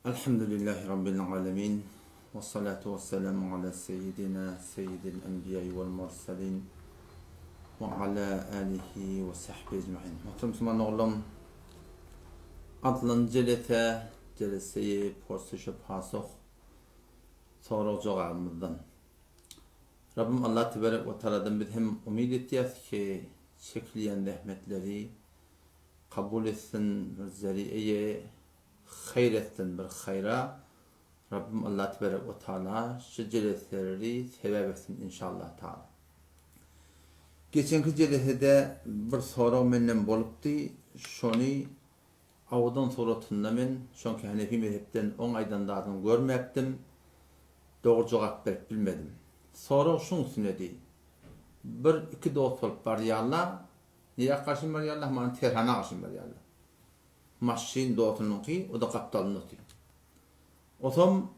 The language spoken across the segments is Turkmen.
Elhamdülillahi Rabbil alemin. Ve salatu ve selamu ala seyyidina seyyidil enbiya vel mursalin ve ala alihi ve sahbihi ecmain. Muhterem Müslüman oğlum, adlan jelese, jeleseyi porsuşa pasuh sorag jogabymyzdan. Rabbim Allah teberek we taaladan biz hem umyt etýäs ki, çekilýän zähmetleri kabul etsin, bir zeri'eýe haýyr etsin, bir haýra Rabbim Allah teberek we taala şu jeleseleri sebäp etsin inşallah taala. Geçenki jelesede bir sorag menden bolupdy, şony Awdan suratynda men şoňky Hanefi mezhepden oň aýdan zadyny görmäpdim, dogry jogap berip bilmedim. Sorag şuň üstünedi. Bir iki dost bolup barýarlar, nirä garşyn barýarlar, hamana terhana garşyn barýarlar. Maşyn dostunyňky, o-da gapdalynda otyr. Osam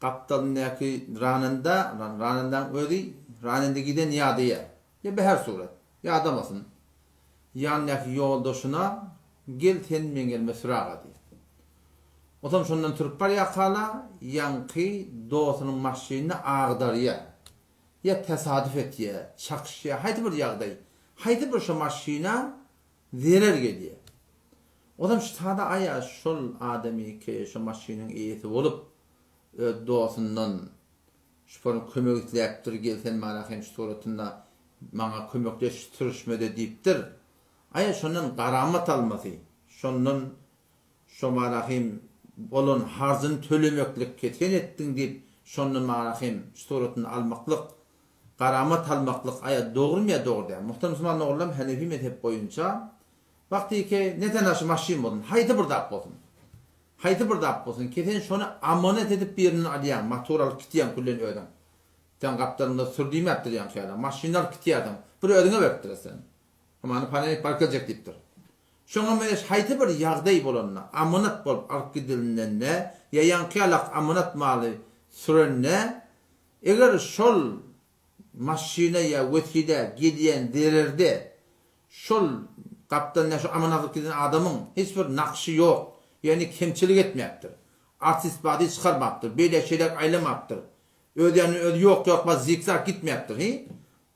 gapdalyndaky ranenda, ranendaň özi ranende giden ýadaýar. Ýa be her surat, ýadamasyn. Ýanyndaky ýoldaşyna Gel sen meň elime süraga diýýär. Osam şondan sürüp barýarkala ýaňky dostunyň maşynyny agdarýar. Ýa tesadüf etýär, çakyşýar, haýsy bir ýagdaý, haýsy bir şo maşyna zerer gelýär. Osam şu sada aýa şol adamy ki şo maşynyň eýesi bolup öz dostundan şuparyň kömek isläpdir, gel sen maňa hem şu suratynda maňa kömekleş sürüşmede diýipdir. Aýa şondan garamat almasy, şondan şo marahym bolan harjyny tölemeklik ki sen etdiň diýip şondan marahym şu suratyny almaklyk, garamat almaklyk aýa dogrymy ýa dogry däl. Muhterem musulman doganlarym Hanefi mezhep boýunça wagtyky ne tana şu maşyn bolsun, haýsy bir zat bolsun, haýsy bir zat bolsun ki sen şony amanat edip birinden alýaň, motor alyp gitýäň küllen özüň. Sen gapdalyňda sür diýmäpdir ýaňky ýaly, maşyny alyp gitýärsiň, bir özüňe beripdir sen. Hamany panelik baryp geljek diýipdir. Şoňa meňzeş haýsy bir ýagdaý bolanda, amanat bolup alyp gidilinende ýa ýaňky ýalak amanat maly sürende, eger şol maşyna ýa wekile gelýän zererde şol gapdalynda şu amanat alyp giden adamyň hiç bir nakşy ýok, ýagny kemçilik etmäpdir, artist-bady çykarmapdyr, beýläk-şeýläk aýlamapdyr, öz ýanyndan özi ýok-ýok bas zikzak gitmäpdir, hi?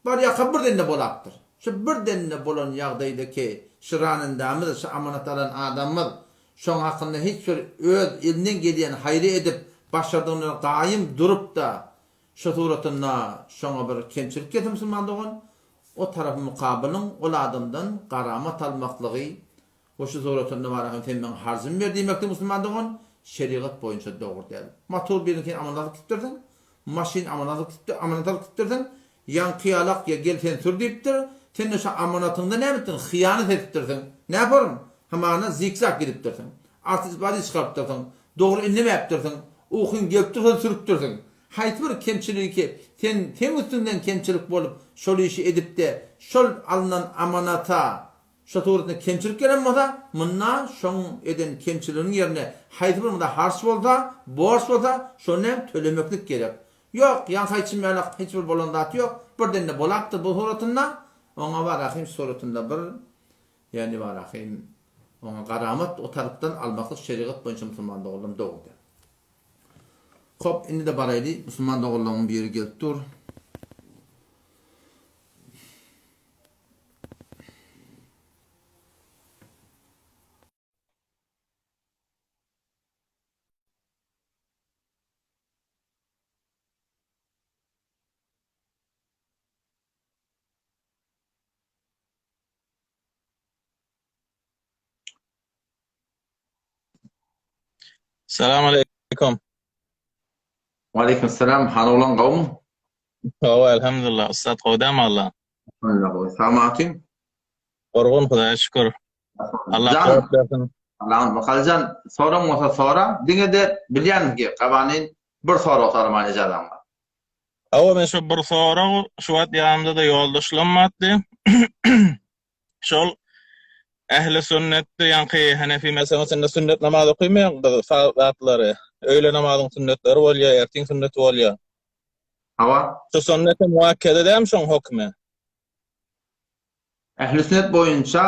Barýaka bir demde bolapdyr. Şu bir demde bolan ýagdaýda ki, şu ranendamyz, şu amanat alan adamymyz şoň hakynda hiç bir öz elinden gelýän haýry edip, başardygyndan gaýym durup-da, şu suratynda şoňa bir kemçilik gelse musulman dogan, o tarapy mukabylyň ol adamdan garamat almaklygy we şu suratynda barahym sen meň harjymy ber diýmeklik musulman dogan, şerigat boýunça dogry däl. Motor biriňkini amanat alyp gitipdirsiň, maşyn amanat alyp gitipdir, amanat alyp gitipdirsiň, ýaňky ýalak ýa gel sen sür diýipdir, sen-de şo amanatyňda näme etdiň, hyýanat edipdirsiň, näparyn, hamana zikzak gidipdirsiň, artist-bady çykarypdyrsyň, dogry indemäpdirsiň, ukyň gelip dursa sürüpdirsiň. Haýsy bir kemçiligi ki, sen seň üstüňden kemçilik bolup şol işi edip-de, şol alnan amanata Şo suratynda kemçilik gelen bolsa, munda şoň eden kemçiliginiň ýerine haýsy bir munda harç bolsa, borç bolsa, şony hem tölemeklik gerek. Ýok, ýaňky aýtşym ýalak hiç bir bolan zat ýok, birdende bolapdyr bu suratynda, oňa barahym suratynda bir, ýagny barahym oňa garamat o tarapdan almaklyk şerigat boýunça musulman doganlarym dogry däl. Hop, indi-de baraýly, musulman doganlarymyň biri gelip dur. Salam aleýkum. Waleýkim salam. Hany oglan gowmy? Gowy elhamdulillah. Ussat gowy dämi Allah? Alhamdulillah gowy. Sagmaky? Gurgun Hudaýa şükür. Allah kuwwat bersin. Allah'ım Bakaljan soraň bolsa sora. Diňe-de bilýän ki gabanin bir sorag sorman ejazaň bar. Hawa men şu bir sorag şu wagt ýanymda-da ýoldaşlam bardy. Şol ähli sünnetde ýaňky Hanefi mezhebiniň içinde sünnet namaz okymaýaň biz zatlary. Öýle namazyň sünnetleri bolýar, ertiň sünneti bolýar. Hawa. Şu sünneti muakkede dämi şoň hökümi? Ähli sünnet boýunça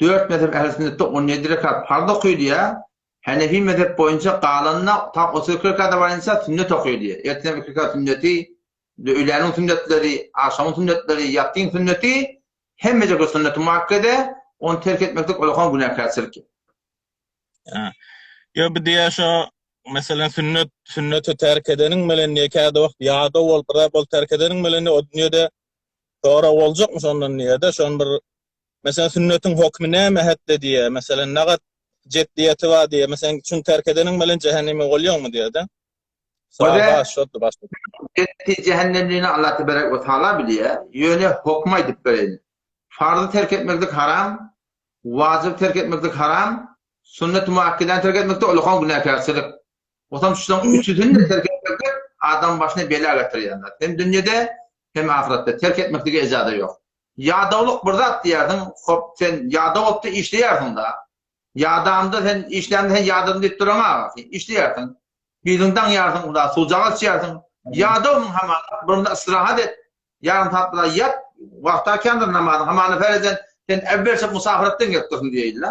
dört mezhep ähli sünnetde 17 rekat parz okylýar. Hanefi mezhep boýunça galanyna tam 32 rekada barynça sünnet okylýar. Ertinem iki rekat sünneti, öýläniň sünnetleri, agşamyň sünnetleri, ýatsyň sünneti, hemmejek bir sünneti muakkede, ony terk etmeklik ulakan günäkärçilik. Ha. Ýo bu diýä şo meselem sünnet sünneti terk edeniň bilen diýä käde wagt ýadaw bolup bir zat bolup terk edeniň bilen o dünýede sorag boljakmy şondan diýä-de şon bir meselem sünnetiň hokmy näme hetde diýä meselem nagat jetdiýeti bar diýä meselem şuny terk edeniň bilen jähenneme bolýaňmy diýä-de. Sag başga başga. Jenneti jähennemligini Allah teberek we taala bilýär. Ýöne hokmy aýdyp bereýin. Farzy terk etmeklik haram, Wajyby terk etmeklik haram, sünnet-i muakkedäni terk etmekde ullakan günäkärçilik. Otam şularyň üçüsini-de terk etmeklik adamyň başyna bela getirýän zat. Hem dünýede, hem ahyretde terk etmeklige ejaza ýok. Ýadawlyk bir zat diýersiň, hop, sen ýadaw bolupda işleýärsiň-da. Ýadamda sen işlämde sen ýadadym diýip duraňa, sen işleýärsiň. Biliňi daňýarsyň, suwjagaz içýärsiň. Ýadawmyň hamana, birinde istirahat et. Ýarym sagat bir ýat, wagta kändir namazyň. Hamana fereden sen äwwelçe musafyratdan gelip dursuň diýeýin-le.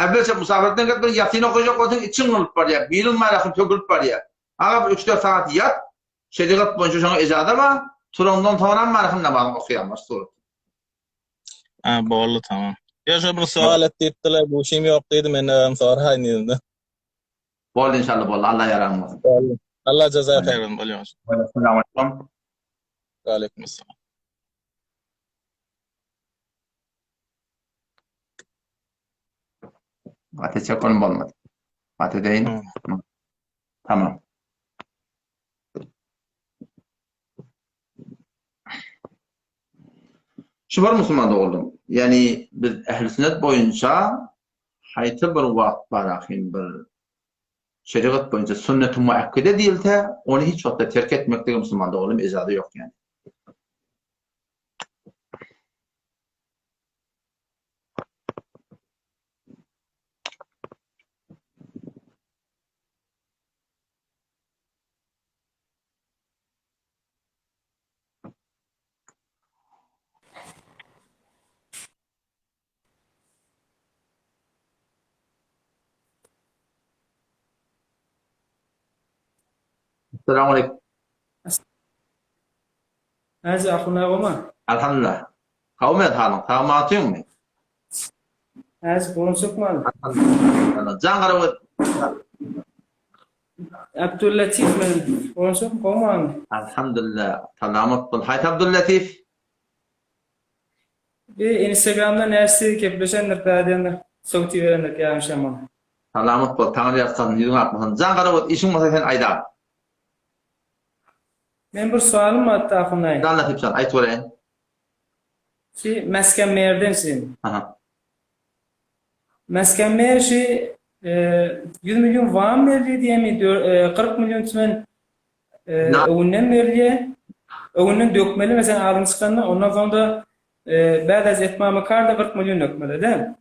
Äwwelçe musafyratdan gelip bir ýatyn okajak bolsaň içiň gyrylyp barýar, biliň marakyň tökülip barýar. Aga bir üç-dört sagat ýat, şerigat boýunça şoňa ejaza bar, turandan soňram marakyň namazyňy okaýarmyş surat. Ha, boldy, tamam. Ýa şo bir sowal et diýipdiler, duşim ýok diýdi, men özüm soraýyn diýdim-de. Boldy inşallah boldy. Allah ýaragyň bolsun. Boldy. Allah jaza haýryn bolýar. Assalamu alaykum. Aleyküm assalam. Gaty çekonym bolmady. Gaty deýin. Tamam. Şu bir musulman doguldum. Ýani biz ähli sünnet boýunça haýsy bir wagt barahyn bir şerigat boýunça sünneti muakkede diýilse, ony hiç wagtda terk etmeklige musulman doguldum ejaza ýok ýani. Assalamu aleykum. Hacı ahuna goma. Alhamdulillah. Gawmy halyň? Sag matyňmy? Hacı golun çökmeli. Alhamdulillah. Jan gara Abdullatif men. Golun çökme gowmany. Alhamdulillah. Salamat bol. Haýsy Abdullatif? Bir Instagramda näçe gepleşendir pädendir. Sowti berendir ýaňşam ol. Salamat bol. Taňry ýalkasyn, ýüzüň ak bolsun. Jan gara işiň bolsa sen aýdar. Men bir soalym bar Tahunay. Jan Latif jan, aýt göreýin. Şi Mesken Merden şi. Aha. Mesken Mer şi 100 milyon wam berilýär diýemi, 40 milyon tümen öňünden berilýär. Öňünden dökmeli meselem adyň çykanda, ondan soň da bäz etmamy karda 40 milyon dökmeli däl.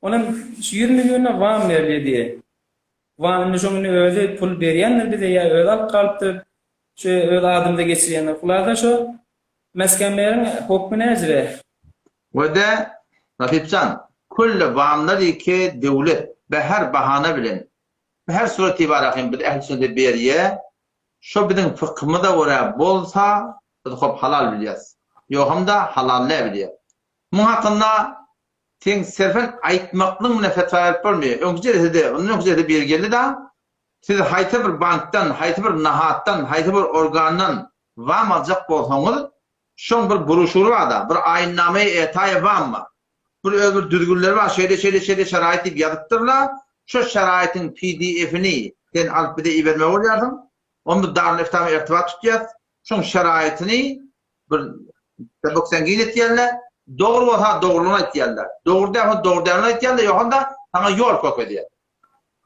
Onam şu 100 milyonda wam berilýär diýe. Wam indi şoň indi özi pul berýändir bize ýa özi alyp galypdyr. Şu öz adymyza geçirýändir. Hulasa şo Mesken Meriň hokmy näjire? We-de, Nasipjan, külli wamlar iki döwlet be her bahana bilen, be her surat ibarahym biz ähli sünnete berýä, şo biziň fykhymyza görä bolsa, biz hop halal bilýäs. Ýogsam-da halal däl bilýäs. Muň hakynda seň serfen aýtmaklygyň bilen fetwa berip bolmaýar. Öňki jelesede, ondan öňki jelesede biri geldi-de, siz haýsy bir bankdan, haýsy bir nahatdan, haýsy bir organdan wam aljak bolsaňyz, Şoň bir broşury bar-da, bir aýynname-i etaýy wam bar. Bir öz bir düzgünleri bar, şeýle, şeýle, şeýle şeraýyt diýip ýazypdyrlar. Şo şeraýytyň PDF-ini sen alyp bize ibermeli bolýarsyň. Ony biz Darül Ifta bilen irtibat tutýas. Şoň şeraýytyny bir bökseňgin etýärler. Dogry bolsa dogrulygyny aýtýarlar. Dogry däl bolsa dogry dälini aýtýarlar, ýogsam-da saňa ýol görkezýär.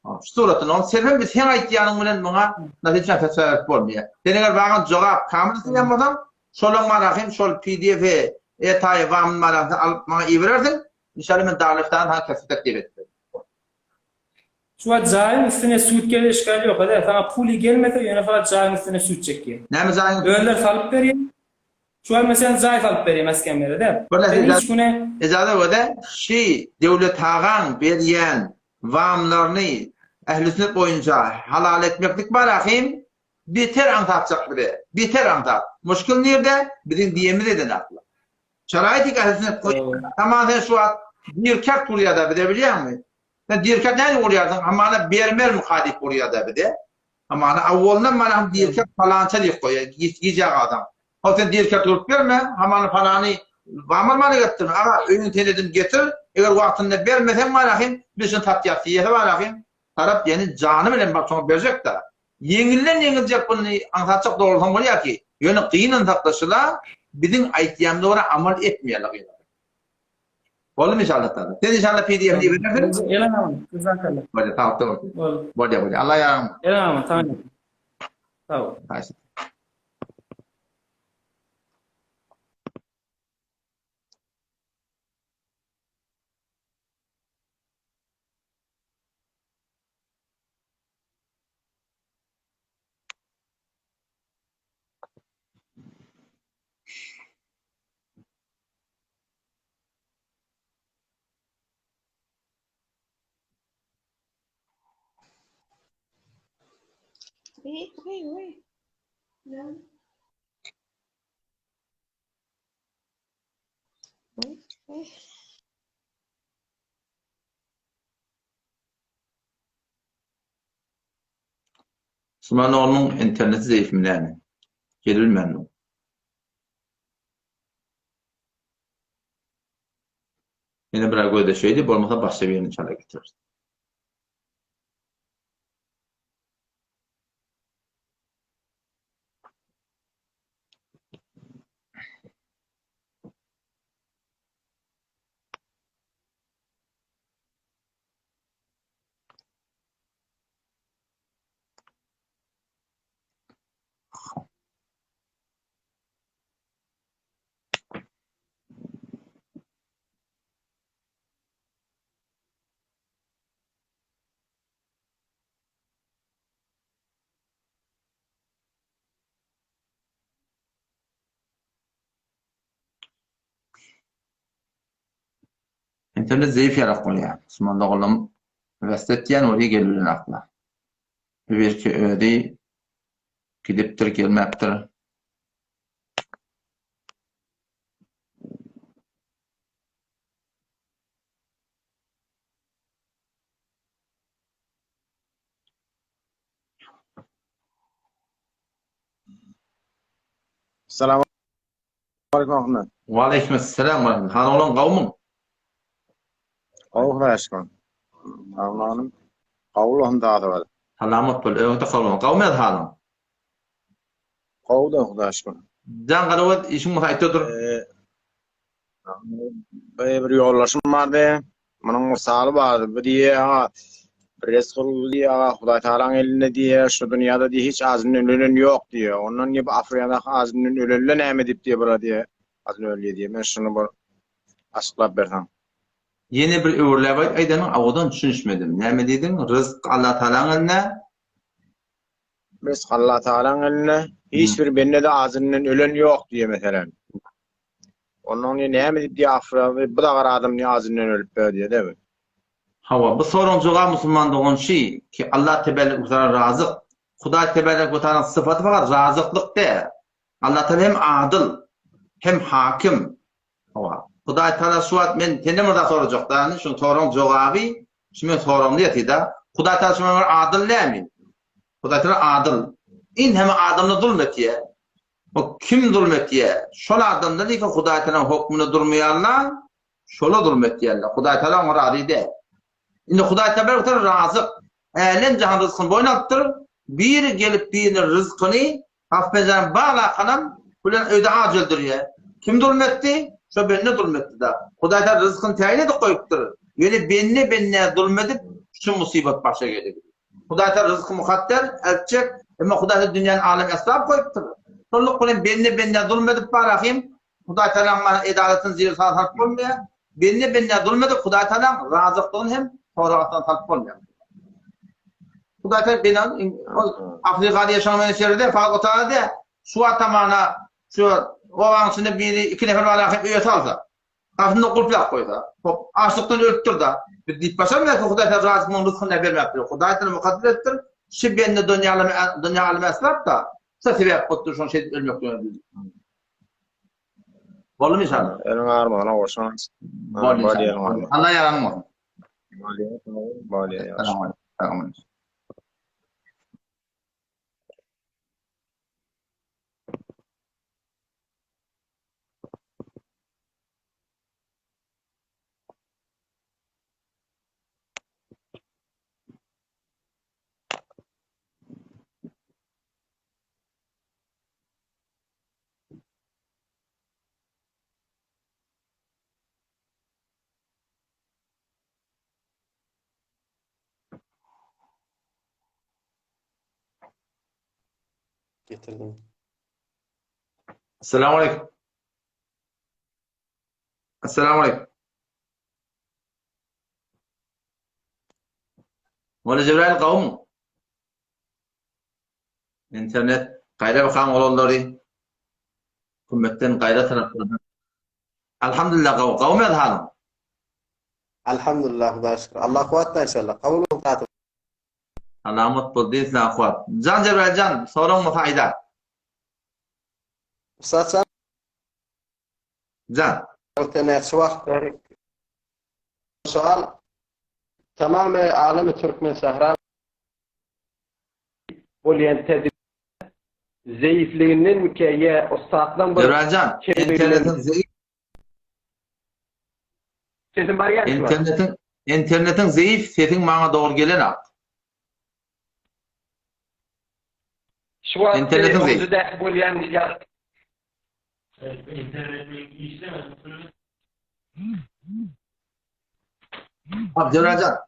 Şu suratyny ol sebäbi biz seň aýtýanyň bilen muňa netije fetwa berip bolmaýar. Sen eger maňa jogap kamil isleýän bolsaň, şolaň manasyn şol PDF etaýy wamyn manasyny alyp maňa iberersiň, inşallah men Darül-Iftadan saňa kesip teklip edip bererin. Şu wagt jaýyň üstüne sud geldi işgal ýok hä saňa puly gelmese ýöne fakat jaýyň üstüne sud çekýär. Näme jaýyň üstüne? Özleri salyp berýär. Şu wagt meselem jaý salyp berýär meskenlere däl. Bir Sen hiç güne. Ejaza göre şi Döwlet agaň berýän wamlaryny. Ähli sünnet boýunça halal etmeklik bar ahim, beter aňsatjak bize. Beter aňsat. Muşkil nirde? Biziň diýemiz edenaklar. Şaraýty ähli sünnet goýýar. Tamam sen şu wagt dirkak gurýar-da bize bilýäňmi? Sen dirkak nädip gurýarsyň? Hamana bermermi-ka diýip gurýar-da bize. Hamana awwalyndan mana hem dirkak palança diýip goýýar. Gijä galsaň. Hol sen dirkak gurup berme, hamana palany bamar mana getirme. Aga, öýüň senedini getir. Eger wagtynda bermeseň mana hem biz şuny satýas diýese mana hem tarap ýene jany bilen baryp şoňa berjek-de. Ýeňilden ýeňiljek buny aňsatjak dogrusyny bolýar ki, ýöne gynansak-da şula biziň aýtýanymyza görä amal etmeýärler gynansak. Boldumy inşallah taala. Sen inşallah PDF-ni iberersiň. Elen aman, jazakallah. Bolýar, sag bol. Bolýar, bolýar. Allah ýaryň. Elen aman, sag bol. Sag bol. Wait, wait, wait. No. Wait, wait. Suman oglunyň interneti zeýifmi näme? Gelibilmändir. Ýene biraz gözleşeýdi, bolmasa başga birini çala getireris. Internet zeýif ýarak bolýar. Osman doganlarym west etýän weli gelibilenaklar. Belki özi gidipdir gelmäpdir. Salam aleyküm ahmet. Waleýkim esselam we rahmet. Hany oglan gawmyň? Gowy Hudaýa şükür. Hanym gawulyhym dady bar. Salamat bol, öňde gawulyň. Gawmy ýa halyň? Gowy da Hudaýa şükür. Jan garagöz işiň bolsa aýtda dur. Bir ýoldaşym bardy. Munuň mysaly bardy. Bu diýýär, aga, Resul diýýär, aga, Hudaý Tagalaň elinde diýýär, şu dünýäde diýýär, hiç ajyndan ölen ýok diýýär. Ondan diýýär, bu Afrikadaky ajyndan ölenler näme diýip diýýär, bular diýýär, ajyn ölýär diýýär. Men şuny bir açyklap berseň. Ýene bir öwürläp aýt aýdanyň awadan düşünişmedim. Näme diýdiň? Ryzk Allah Tagalaň elinde. Ryzk Allah Tagalaň elinde. Hiç bir bende-de ajyndan ölen ýok diýýär meselem. Ondan diýýär, näme diýip diýýär, Afrikada bir agar adam diýýär, ajyndan ölüp ber diýýär, dämi? Hawa, bu soragyň jogaby musulman dogan şi ki, Allah tebarek we taala razyk. Hudaý tebarek we taalanyň sypaty fakat razyklyk däl. Allah taala hem adyl, hem hakim. Hawa. Hudaý taala şu wagt men senden bir zat sorajak da, indi şuň soragyň jogaby şu men soragymda ýatyr da. Hudaý taala şu bir adyl dälmi? Hudaý taala adyl. Indi hem adamlar zulm etýär. O kim zulm etýär? Şol adamlar diýse Hudaý Tagalaň hokmunda durmaýarlar, şola zulm etýärler. Hudaý Tagala oňa razy däl. Indi Hudaý Tagala bir razyk. Älem jahan ryzkyny boýun alypdyr. Biri gelip biriniň ryzkyny hafpenjany baglakalam bilen öýde aç öldürýär. Kim zulm etdi? Şo bende zulm etdi-da. Hudaý Tagala ryzkyny täýin edip goýupdyr. Ýöne bende bendä zulm edip, şu musybat başa gelip. Hudaý Taala ryzky mukadder eltjek, emma Hudaý Taala dünýäni alem esbap goýupdyr. Şonluk bilen bende bendä zulm edip barahym, Hudaý Taalaň mana edalatyny zir saz salyp bolmaýar. Bende bendä zulm edip Hudaý Taalaň razyklygyny hem sorag astyna salyp bolmaýar. Hudaý Taala benden ol Afrikada ýaşagan meni şerde fakat o taýda däl. Şu wagtda mana şu obaň içinde biri iki nefer barahym öýe salsa. Gapyny gulplap goýsa, hop, açlykdan ölüpdir-da. Biz diýip başarmaýarys, Hudaý Tagala razyk munuň rysgyny bermäpdir. Hudaý Tagala mukadder edipdir, şu bende dünýä alym esbap-da, şo sebäp bolupdyr şoň şeýdip ölmekligine diýdik. Boldumy inşallah? Eliň armagyna goşan. Boldy inşallah. Allah ýaranyň bolsun. Bolýar, bolýar. Assalamu Getirdim. Assalamu aleykum. Assalamu aleykum. Molla Jebrail gawmy? Internet gaýra bakan olanlary hümmetden gaýra taraplardan. Alhamdulillah gawy. Gawmy ýa halyň? Alhamdulillah Hudaýa şükür. Allah kuwwat inşallah. Kabul bolsun taat. Alamat bol diýsin kuwwat. Jan Jebrail jan, soraň bolsa aýda. Ussat jan. Jan. Orta näçe wagt bäri sual tamamy alamy türkmen sähra bolýan tedbir zeýifligindenmikä ýa ussatlaň bir Döwranjan, internetiň zeýif. Sesim barýar şu wagt. Internetiň internetiň zeýif, sesiň maňa dogry gelenok. Şu wagt Internetiň zeýif. Owjudäki bolýan ýa Hop, Döwranjan,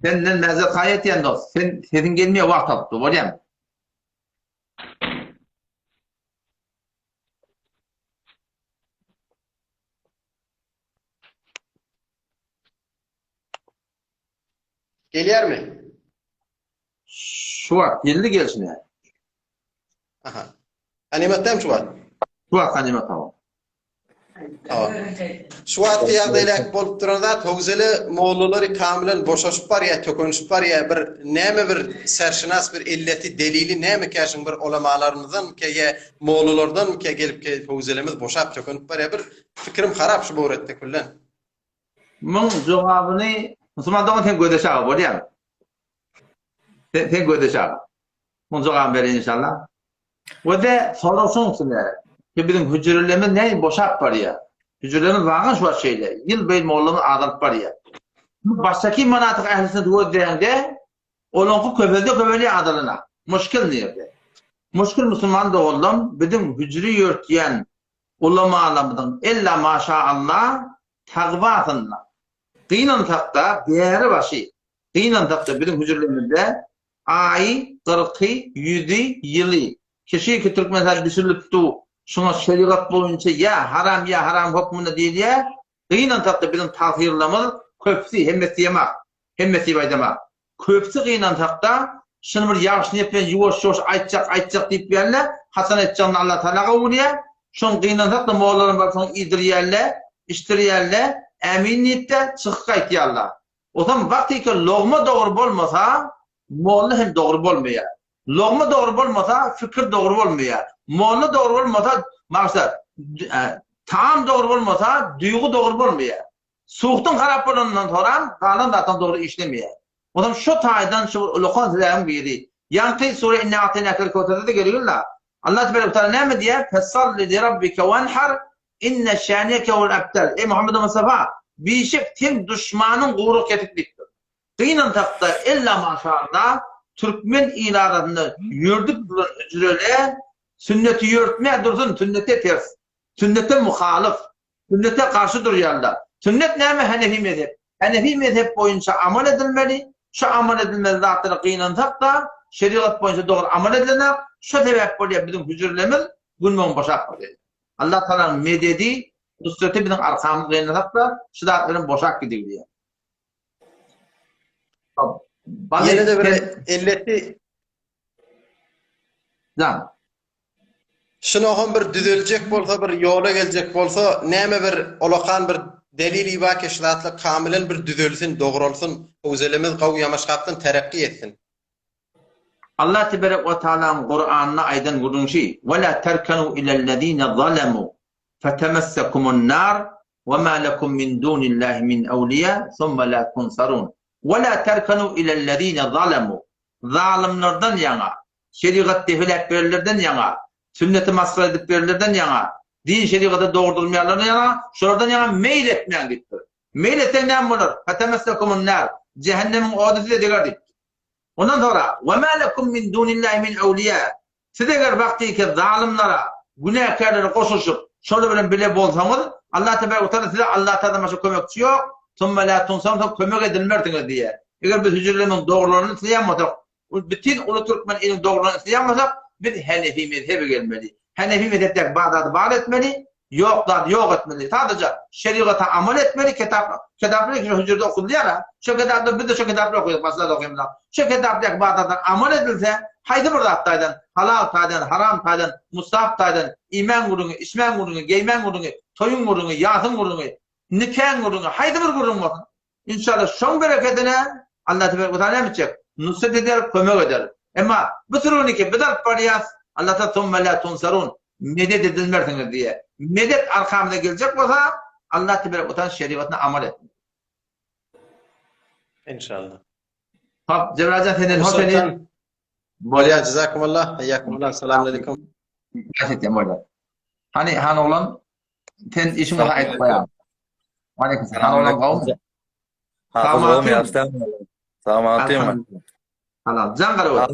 senden mäzret haýy etýän dost. Sen sesiň gelmeýär wagt alyp dur, bolýamy? Gelýärmi? Şu wagt geldi gelşine. Aha. Animatdam şu wagt. Şu wagt animat hawa. Hawa. Şu wagtky ýagdaýlaky bolup duran zat howzele mollalary kamilen boşaşyp barýar, tökenişip barýar. Bir näme bir serşinas bir illeti, delili näme käşiň bir ulamalarymyzdan ke ýa mollalardan ke gelip ke howzelemiz boşap tökenip barýar. Bir pikirim harap şu böwretde küllen. Muň jogabyny Musulman dogan sen gödeş aga bolýamy? Sen, sen gödeş aga. Muň jogabyny bereýin inşallah. We-de sorag şoň üçin ki biziň hüjrelerimiz näin boşap barýar? Hüjrelerimiz wagan şu wagt şeýle. Ýyl-beýil mollamyz azalyp barýar. Başdaky manatyk ählisini gözleýäňde, olaňky köpelde köpelýär azalana. Muşkil nirde? Muşkil musulman doganlam biziň hüjre ýörtýän ulamalarymyzyň ella maşa Allah tagbasynda. Gynansakda bäri başy, gynansakda biziň hüjrelerimizde aýy, gyrky, ýüzi, ýyly, kişi ki Türkmenistan düşürilip du, şuňa şerigat boýunça ýa haram ýa haram hökmünde diýilýär, gynansakda biziň tagsyrylarymyz köpüsi, hemmesi diýemak, hemmesi diýip aýdamak, köpüsi gynansakda şuny bir ýagşy niýet bilen ýuwaş-ýuwaş aýtjak, aýtjak diýip ýörler, haçan aýtjagyny Allah Tagala gowy bilýär, şoň gynansakda mollalarym baryp şoňa iýdirýärler, içdirýärler, ämin diýip-de çykyp gaýtýarlar. Osam wagtyky logma dogry bolmasa, molla hem dogry bolmaýar. Logma dogry bolmasa, fikir dogry bolmaýar. Molla dogry bolmasa, maksat, taam dogry bolmasa, duýgy dogry bolmaýar. Suhtyň harap bolanyndan soram, galan zatlaň dogry işlemeýär. Osam şo taýdan şu bir ulakan sebäbiň biri. Ýaňky sure Inna a'taýnakel kewserde-de gelgin-la. Allah tebarek we taala näme diýýär? Fesalli li rabbike wenhar Inne şäneke hul ebter. Eý Muhammed Mustafa, bişek seň duşmanyň gury kesik diýipdir. Gynansakda ella maşallah türkmen il arasynda ýördüp duran hüjrele sünneti ýörtmä dursun sünnete ters. Sünnete muhalyf. Sünnete garşy durýarlar. Sünnet näme Henefi mezhep. Henefi mezhep boýunça amal edilmeli. Şu amal edilmeli zatlara gynansakda şerigat boýunça dogry amal edilenak. Şo sebäp bolýar biziň hüjrelerimiz gün-gün boşap barýar. Allah Tagalaň mededi, nusreti biziň arkamyz gynasak-da, şu zatlaram boşap gidibilýär. Ýene-de bir elleti Jan. Şunagam bir düzeljek bolsa, bir ýola geljek bolsa, näme bir olakan bir Delili bar ki şu zatlar kamilen bir düzelsin, dogralsyn, howzelemiz gawy ýamaşgapdan terakki etsin. Allah teberek we taalaň Kuranda aýdan gürrüňi şi, Ve la terkenu ilellezine zalemu fetemessekumun nar ve ma lekum min dunillahi min evliya summa la tunsarun. Ve la terkenu ilellezine zalemu Zalymlardan ýaňa, şerigat depeläp berenlerden ýaňa, sünneti masgara edip berenlerden ýaňa, din şerigata dogurdylmaýanlardan ýaňa, şolardan ýaňa meýil etmäň diýipdir. Meýil etseň näme bolar? Fetemessekumun nar. Jähennemiň ody size deger diýipdir. Ondan soňra, Ve ma lekum min dunillahi min ewliýa. Siz eger wagtyky zalymlara, günäkärlere goşulyşyp, şolar bilen bile bolsaňyz, Allah tebarek we taala size Allah taaladan başga kömekçi ýok, summa la tunsarun soň kömek edilmersiňiz diýýär. Eger biz hüjrelerimiziň dogrularyny isleýän bolsak, bütin uly türkmen iliniň dogrularyny isleýän bolsak, biz Henefi mezhebe gelmeli. Henefi mezhepdäki bar zady bar etmeli, Ýok zady ýok etmeli. Sadaja şerigata amal etmeli, kitap, kitaplar şu hüjrede okulýar-a. Şo kitaplar biz-de şo kitaplary okaýas, başga zat okaýamyzok. Şo kitapdaky bar zatlar amal edilse, haýsy bir zat taýdan, halal taýdan, haram taýdan, mustahap taýdan, iýmäň gürrüňi, içmäň gürrüňi, geýmäň gürrüňi, toýuň gürrüňi, ýasyň gürrüňi, nikaň gürrüňi, haýsy bir gürrüň bolsun, Inşallah şoň berekedine Allah tebarek we taala näme etjek? Nusret eder, kömek eder. Emma bu sürgüniki biz alyp barýas, Allah taala summa la tunsarun, medet edilmersiňiz diýýär. Medet arkamyza geljek bolsa, Allah tebarek we taala şerigatyna amal etmeli. Inşallah. Hop, Jebraýyl jan senden hoş eni. Bolýar, jazakumullah, hayyakumullah, salam aleýkum. Baş etýän bolýar. Hany, han oglan, sen işiň bolsa aýdyp goýaň. Aleýkum salam. Han oglan gowmy? Salam. Salam. Salam. Jan gara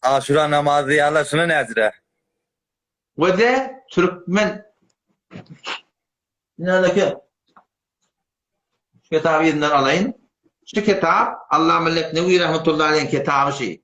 Aşura namazy diýýärler, şuna näjire? We de türkmen Nädeki? Şu kitaby ýerinden alaýyn. Şu kitap Allama Leknewi rahmetullahi aleýhiň kitaby şi.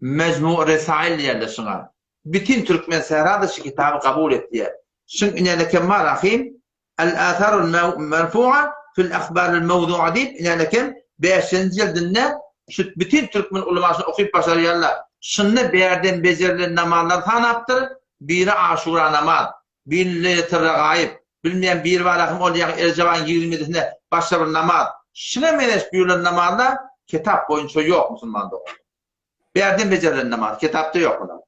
Mejmu Resail diýerler şuňa. Bütin türkmen sähra-da şu kitaby kabul etdiýär. Şuň inelekem bar ahym, El-Atharul Merfu'a fil Ahbaril Mewzu'a diýip inelekem bäşinji jildinde şu bütin türkmen ulamasyny okyp başarýarlar. Şunda bärden bejerilen namazlary sanapdyr, biri Aşura namaz, biri Leýletul Regaib, bilmeýän biri bar ahym ol ýaňy Erjebaýyň 20 ýedisinde başga bir namaz. Şuňa meňzeş buýrulan namazlar kitap boýunça ýok musulman doganlar. Bärden bejerilen namaz, kitapda ýok bular.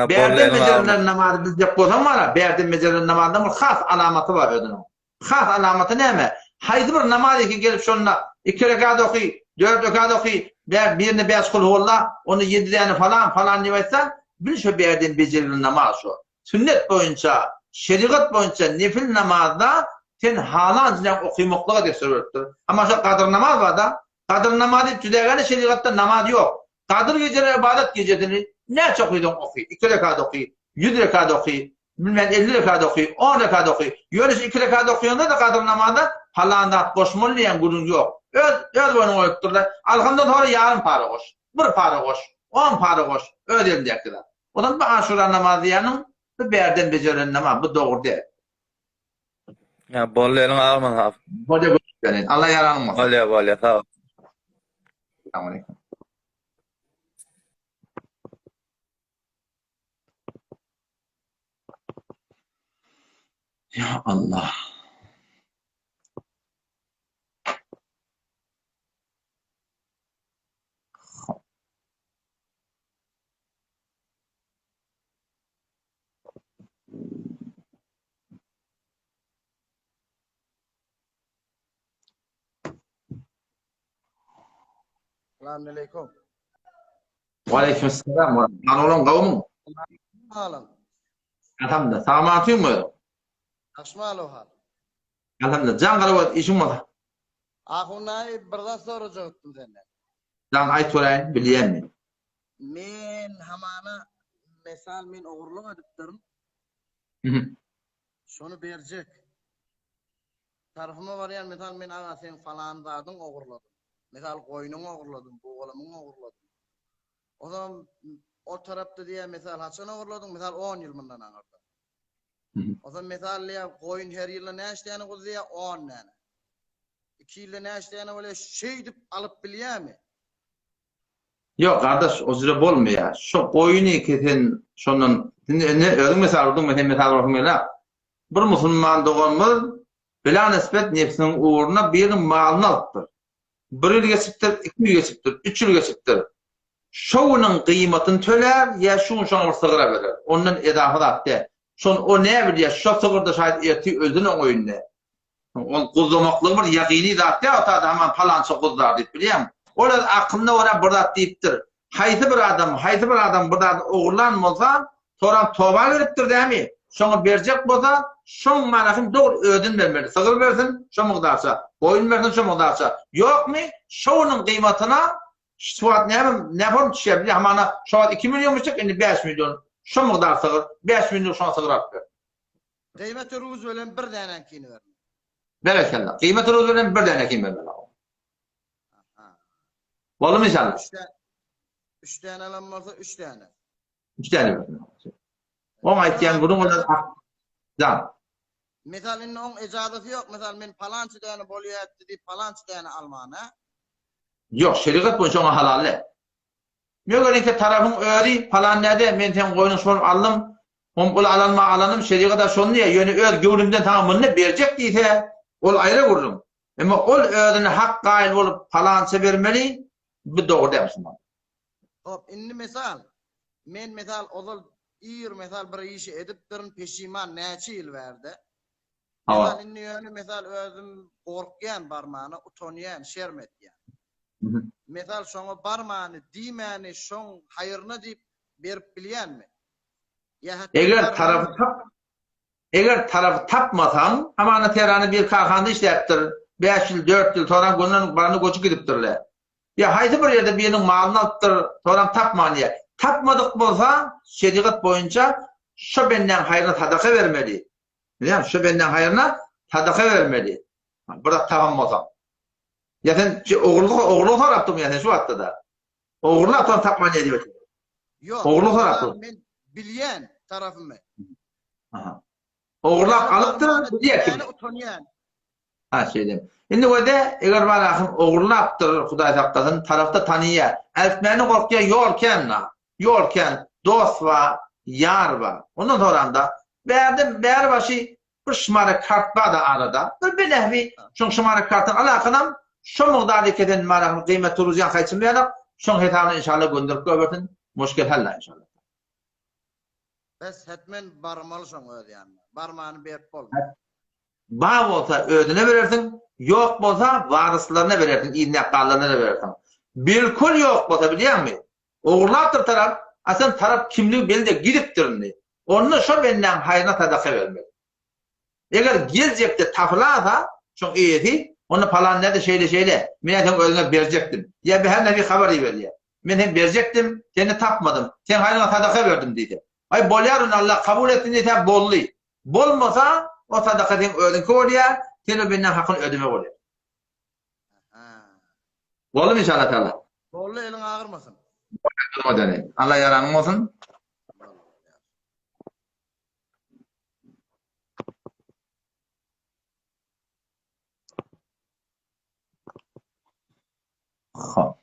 Bärden bejerilen namazy biljek bolsaň bara, bärden bejerilen namazdan bir has alamaty bar özüniň. Has alamaty näme? Haýsy bir namaz eki gelip şonda iki rekat oky, dört rekat oky, bär birine bäş kul huwalla, onda ýedi däne falan, falan diýip aýtsa, bil şo bärden bejerilen namaz şo. Sünnet boýunça, şerigat boýunça nefil namazda sen halan jylaň okymaklyga dessur beripdir. Amma şo gadyr namaz barda, Gadyr namazy diýip tüdägäne şerigatda namaz ýok. Gadyr gijeleri ybadat gijesini näçe okysaň oky, iki rekat oky, ýüz rekat oky, bilmän 50 rekat oky, on rekat oky. Ýöne şu iki rekat okaýanda-da gadyr namazda palan zat goşmaly diýen gürrüň ýok. Öz öz boýnuňa goýupdyrlar. Alhamdan soňra ýarym para goş, bir para goş, on para goş, öz elindäki zat. Ondan bu aşura namazy diýýäniň bu bärden bejerilen namaz, bu dogry däl. Ya boldy eliň agyrmasyn hafyz. Bolýa görüşelim. Allah ýaranyň bolsun. Bolýa bolýa sag ol. Assalamu Ya Allah. Salam aleykum. Waleýkim salam. Lan olam gowmy? Halam. Alhamdulillah. Sag mı? Ýagşymy hal hal? Alhamdulillah. Jan garabot işiň bolsa. Ahunaý bir zat sorajakdym senden. Jan aýt göräýin, bilýänmi? Men hamana mesal men ogurlyk edipdirin. Şony berjek. Tarapyma barýan mesal men aga seň falan zadyň ogurladym. Mesal goýnuňy ogurladym, bugalamyňy ogurladym. Ozam o tarapda diýýär mesal haçan ogurladyň? Mesal on ýyl mundan aňyrda. Ozam mesal diýýär goýun her ýylda näçe däne guzlaýar? On däne. Iki ýylda näçe däne bolýar? Şeýdip alyp bilýärmi? Ýok gardaş o jüre bolmaýar. Şo goýuny kesen şondan indi özüň mesal urduň men hem mesal urasym gelýär. Bir musulman doganymyz. Bela nisbet nebsiniň ugruna biriniň malyny alypdyr. Bir ýyl geçipdir, iki ýyl geçipdir, üç ýyl geçipdir. Şo günüň gyýmatyny tölär ýa şu gün şoňa bir sygyr berer. Ondan edafa zat däl. Şony o nä bilýär, şo sygyr-da şaýat ertir ölsün oň öýünde. Ol guzlamaklygy bir ýagyny zat däl, ota haman palança guzlar diýip bilýäňmi? Ol öz akylyna görä bir zat diýipdir. Haýsy bir adam, haýsy bir adam bir zady ogurlan bolsa, soram toba gelipdir dämi? Şoňa berjek bolsa, şoň manasyny dogry özün bermeli. Sygyr bersin, şo mukdarça, goýun bersin, şo mukdarça. Ýokmy, şo günüň gyýmatyna şu wagt näme, nähorm düşýär bilýäňmi? Hamana şo wagt iki million düşjek, indi bäş million. Şo mukdar sygyr, bäş million şoňa sygyr alyp ber. Gyýmaty ruz bilen bir dänäňkini bermeli. Berekella. Gyýmaty ruz bilen bir dänäkini bermeli. Boldumy inşallah? Üç däne alan bolsa üç däne. Üç däne bersin. Oň aýtýan gürrüň olar Jan. Mesal indi oň ejazasy ýok. Mesal men palança däne bolýardy diýip palança däne alman, ha? Ýok, şerigat boýunça oňa halal däl. Meger ise tarapyň özi palan näde men seň goýnuň şony aldym, hom ol alanma alanym şerigada şony diýýär, ýöne öz göwnümden saňa muny berjek diýse, ol aýra gürrüň. Emma ol özüne hak gaýyl bolup palança bermeli, bu dogry däl musulman. Hop, indi mesal, men mesal ozal ir mesal bir işi edipdirin, peşiman näçe ýyl bärde. Mesal indi ýöne mesal özüm gorkýan barmana, utanýan, şerm etýän. Mesal şoňa barmany, diýmäni şoň haýryna diýip berip bilýänmi? Ýa hatda Eger tarapy tap Eger tarapy tapmasaň, hamana Terana bir karhanada işläpdir, bäş ýyl, dört ýyl, soram gönden barany göçüp gidipdirler. Ýa haýsy bir ýerde biriniň malyny alypdyr, soram tapman diýýär. Tapmadyk bolsa, şerigat boýunça şo bendäň haýryna sadaka bermeli. Bilýäňmi, şo bendäň haýryna sadaka bermeli. Bir zat tapan bolsaň. Ýa sen ogurlyk ogurlyk sorapdyňmy ýa sen şu wagtda-da? Ogurlap soň tapman diýip otyr. Ýok. Ogurlyk sorapdyr. Men bilýän tarapymy. Aha. Ogurlap alypdyr, bilýär kim. Utanýan. Ha, şeýle. Indi wede, eger bar ahym ogurlapdyr, Hudaý saklasyn, tarapda tanyýar. Eltmäni gorkýar, ýol kän da. Ýol kän, dost bar, ýar bar. Ondan soranda, bärde bäri başy Bir şmara kart bar-da arada. Bir benähwi şoň şmara kartyny alakanam şo mugdarda kesen maragyny gyýmet turuzýan haýçym ýanak şoň hesabyna inşallah gönderip goýbersin muşkil halla inşallah. Bes hetmen barmaly şoň öz ýanyna. Barmany berip bolmaz. Bar bolsa özüne berersiň, ýok bolsa waryslaryna berersiň, yzyndaky galanlara berersiň. Bilkul ýok bolsa bilýäňmi? Ogurlapdyr tarap, a sen tarap kimligi belli gidipdir indi. Onda şo bendäň haýryna sadaka bermeli. Eger geljekde tapylasa şoň eýesi, onda palan näde şeýle şeýle, men-ä seň özüňe berjekdim. Ýa Bäher nebi habar iberýär. Men seň berjekdim, seni tapmadym. Seň haýryňa sadaka berdim diýse. Aý bolýar onda Allah kabul etsin diýse boldy. Bolmasa o sadaka seň özüňki bolýar, sen o bendäň hakyny ödemeli bolýar. Boldumy inşallah taala. Boldy eliň agyrmasyn. Durma Allah ýaranyň bolsun. Hop.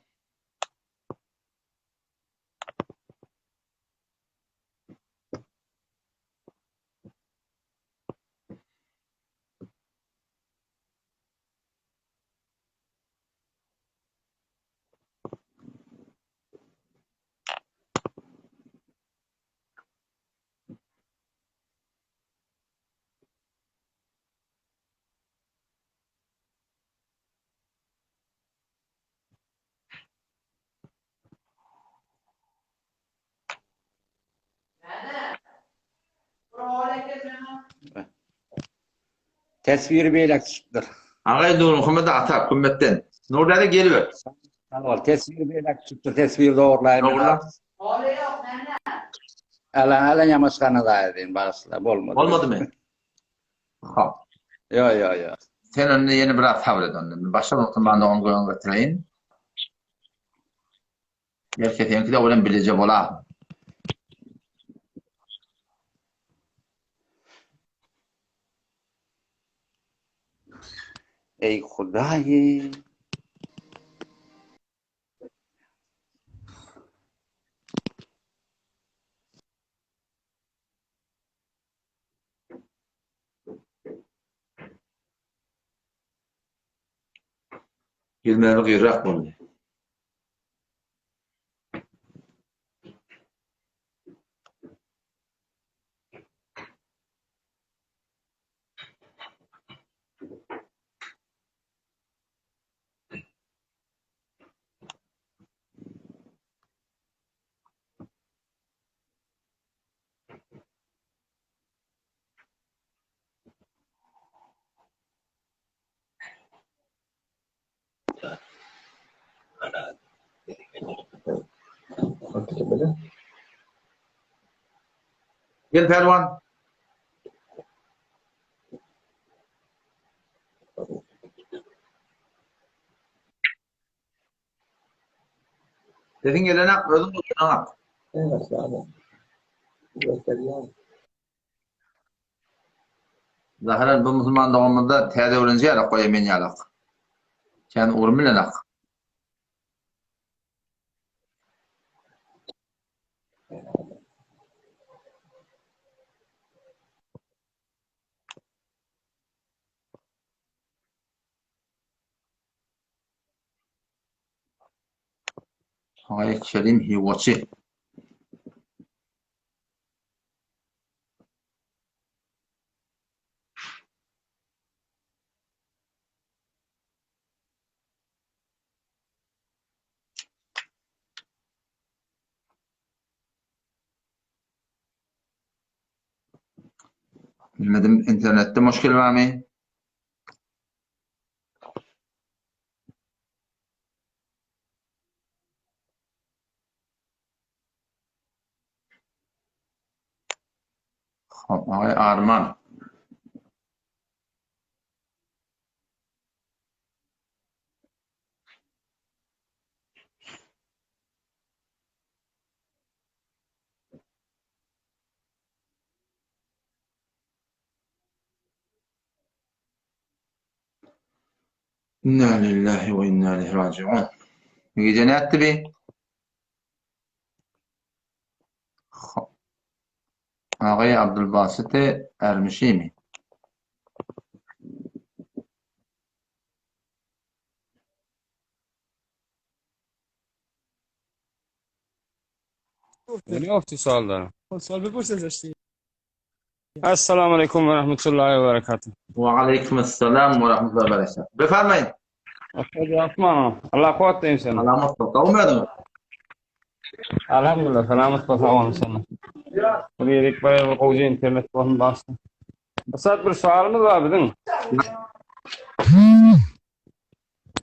Teswiri beýläk düşüpdir. Agay Nurmuhammet ata kümmetden. Nur däde geliber. Sag bol. Teswiri beýläk düşüpdir. Teswiri dogurlaýyn. Dogurla. Ala ala ýamaşgana daýy bagyşla bolmady. Bolmadymy? Hop. Ýo ýo ýo. Sen onda ýene biraz sabyr et onda. Men başga wagtda banda ony göwün getireýin. Belki seňki de bilen bileje bolar. Eý Hudaý. Gelmäli gyrak boldy. Gel pälwan. Sesiň gelenak, özüň uçunaňak. Zahyran bu musulman doganymyzda täze öwrenji ýalak goýa men ýalak. Kän ugrun bilenak. Haý Kerim Hiwaçy. Bilmedim internetde muşkil barmy? Hop, aý Arman. Inna lillahi we inna ileyhi rajiun. Gije nätdi bi? Agay Abdülbasit Ermişimi? Ne ýokdy sualda? Sual bipursa zaşti. Assalamu aleykum ve rahmetullahi ve berekatuhu. Ve aleyküm assalam ve rahmetullahi ve berekatuhu. Befarmayın. Asman, Allah kuwat diyeyim sana. Salamat bol. Gowmy özüňiz? Alhamdulillah, salamat bol, sag bolun sana. Bir ýerik baýa bir gowja internet bolsun basyn. Esat bir sualymyz bar biziň.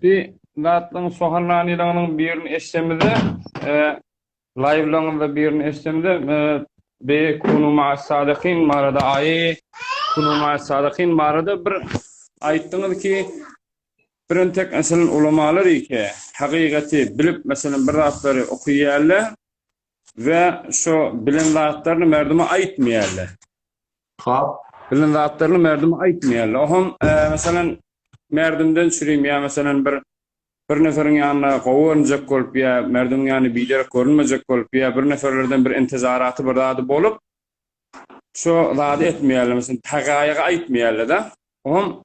Bir zatlaryň sohanlanylarynyň birini eşitsemizde, e, Live-laryňyzda birini eşitsemde, be kunu ma'as sadikin barada aýy kunu ma'as sadikin barada bir aýtdyňyz ki, bir entek meselem ulamalar ike hakykaty bilip meselem bir zatlary okaýarlar we şo bilen zatlaryny merdime aýtmaýarlar. Hop. Bilen zatlaryny merdime aýtmaýarlar. Oham meselem merdimden çürim ýa meselem bir Bir neferiň ýanynda gowy görünjek bolup ýa merdiň ýanynda biderek görünmejek bolup ýa bir neferlerden bir intizaraty bir zady bolup şo zady etmeýärler meselem hagaýygy aýtmaýarlar-da. Oňam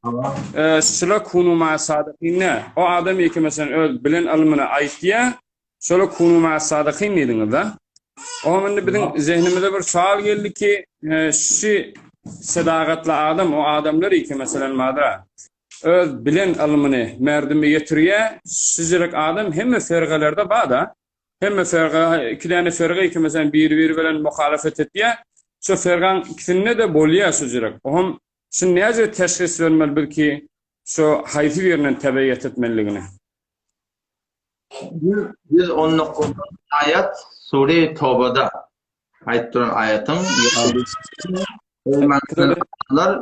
şula kunu ma sadykin ne? O adam ýeke meselem öz bilen ylmyny aýtýa, şola kunu ma sadykin diýdiňiz-de. Oňam indi biziň zehnimize bir sowal geldi ki, şi sedagatly adam o adamlar ýeke meselem barda. Öz bilen ylmyny merdime ýetirýä, şijirek adam hemme fergalerde bada. Hemme ferga, iki däne ferga iki meselem biri-biri bilen muhalefet etýä. Şo fergaň ikisinde-de bolýa şujirek. Oham şuny näce teşhis bermeli biz ki şo haýsy birinden tebeýet etmelidigini. 119-njy aýat Sure Tobada aýdyp duran aýatyň Iman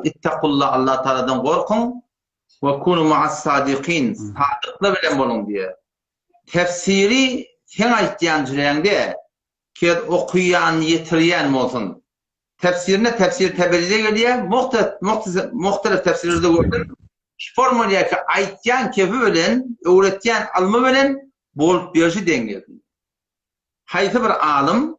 ittakullah Allah Taaladan gorkuň we kunu ma'as sadikin sadyklar bilen boluň diýýär. Tefsiri seň aýtýan jüreňde kez okuýan ýetirýän bolsun. Tefsirine tefsir Teberide gelýär, muhtelif tefsirlerde gördüm. Şu formulýa ki aýtýan kefi bilen öwretýän ylmy bilen bolup berşi deň gelsin. Haýsy bir alym,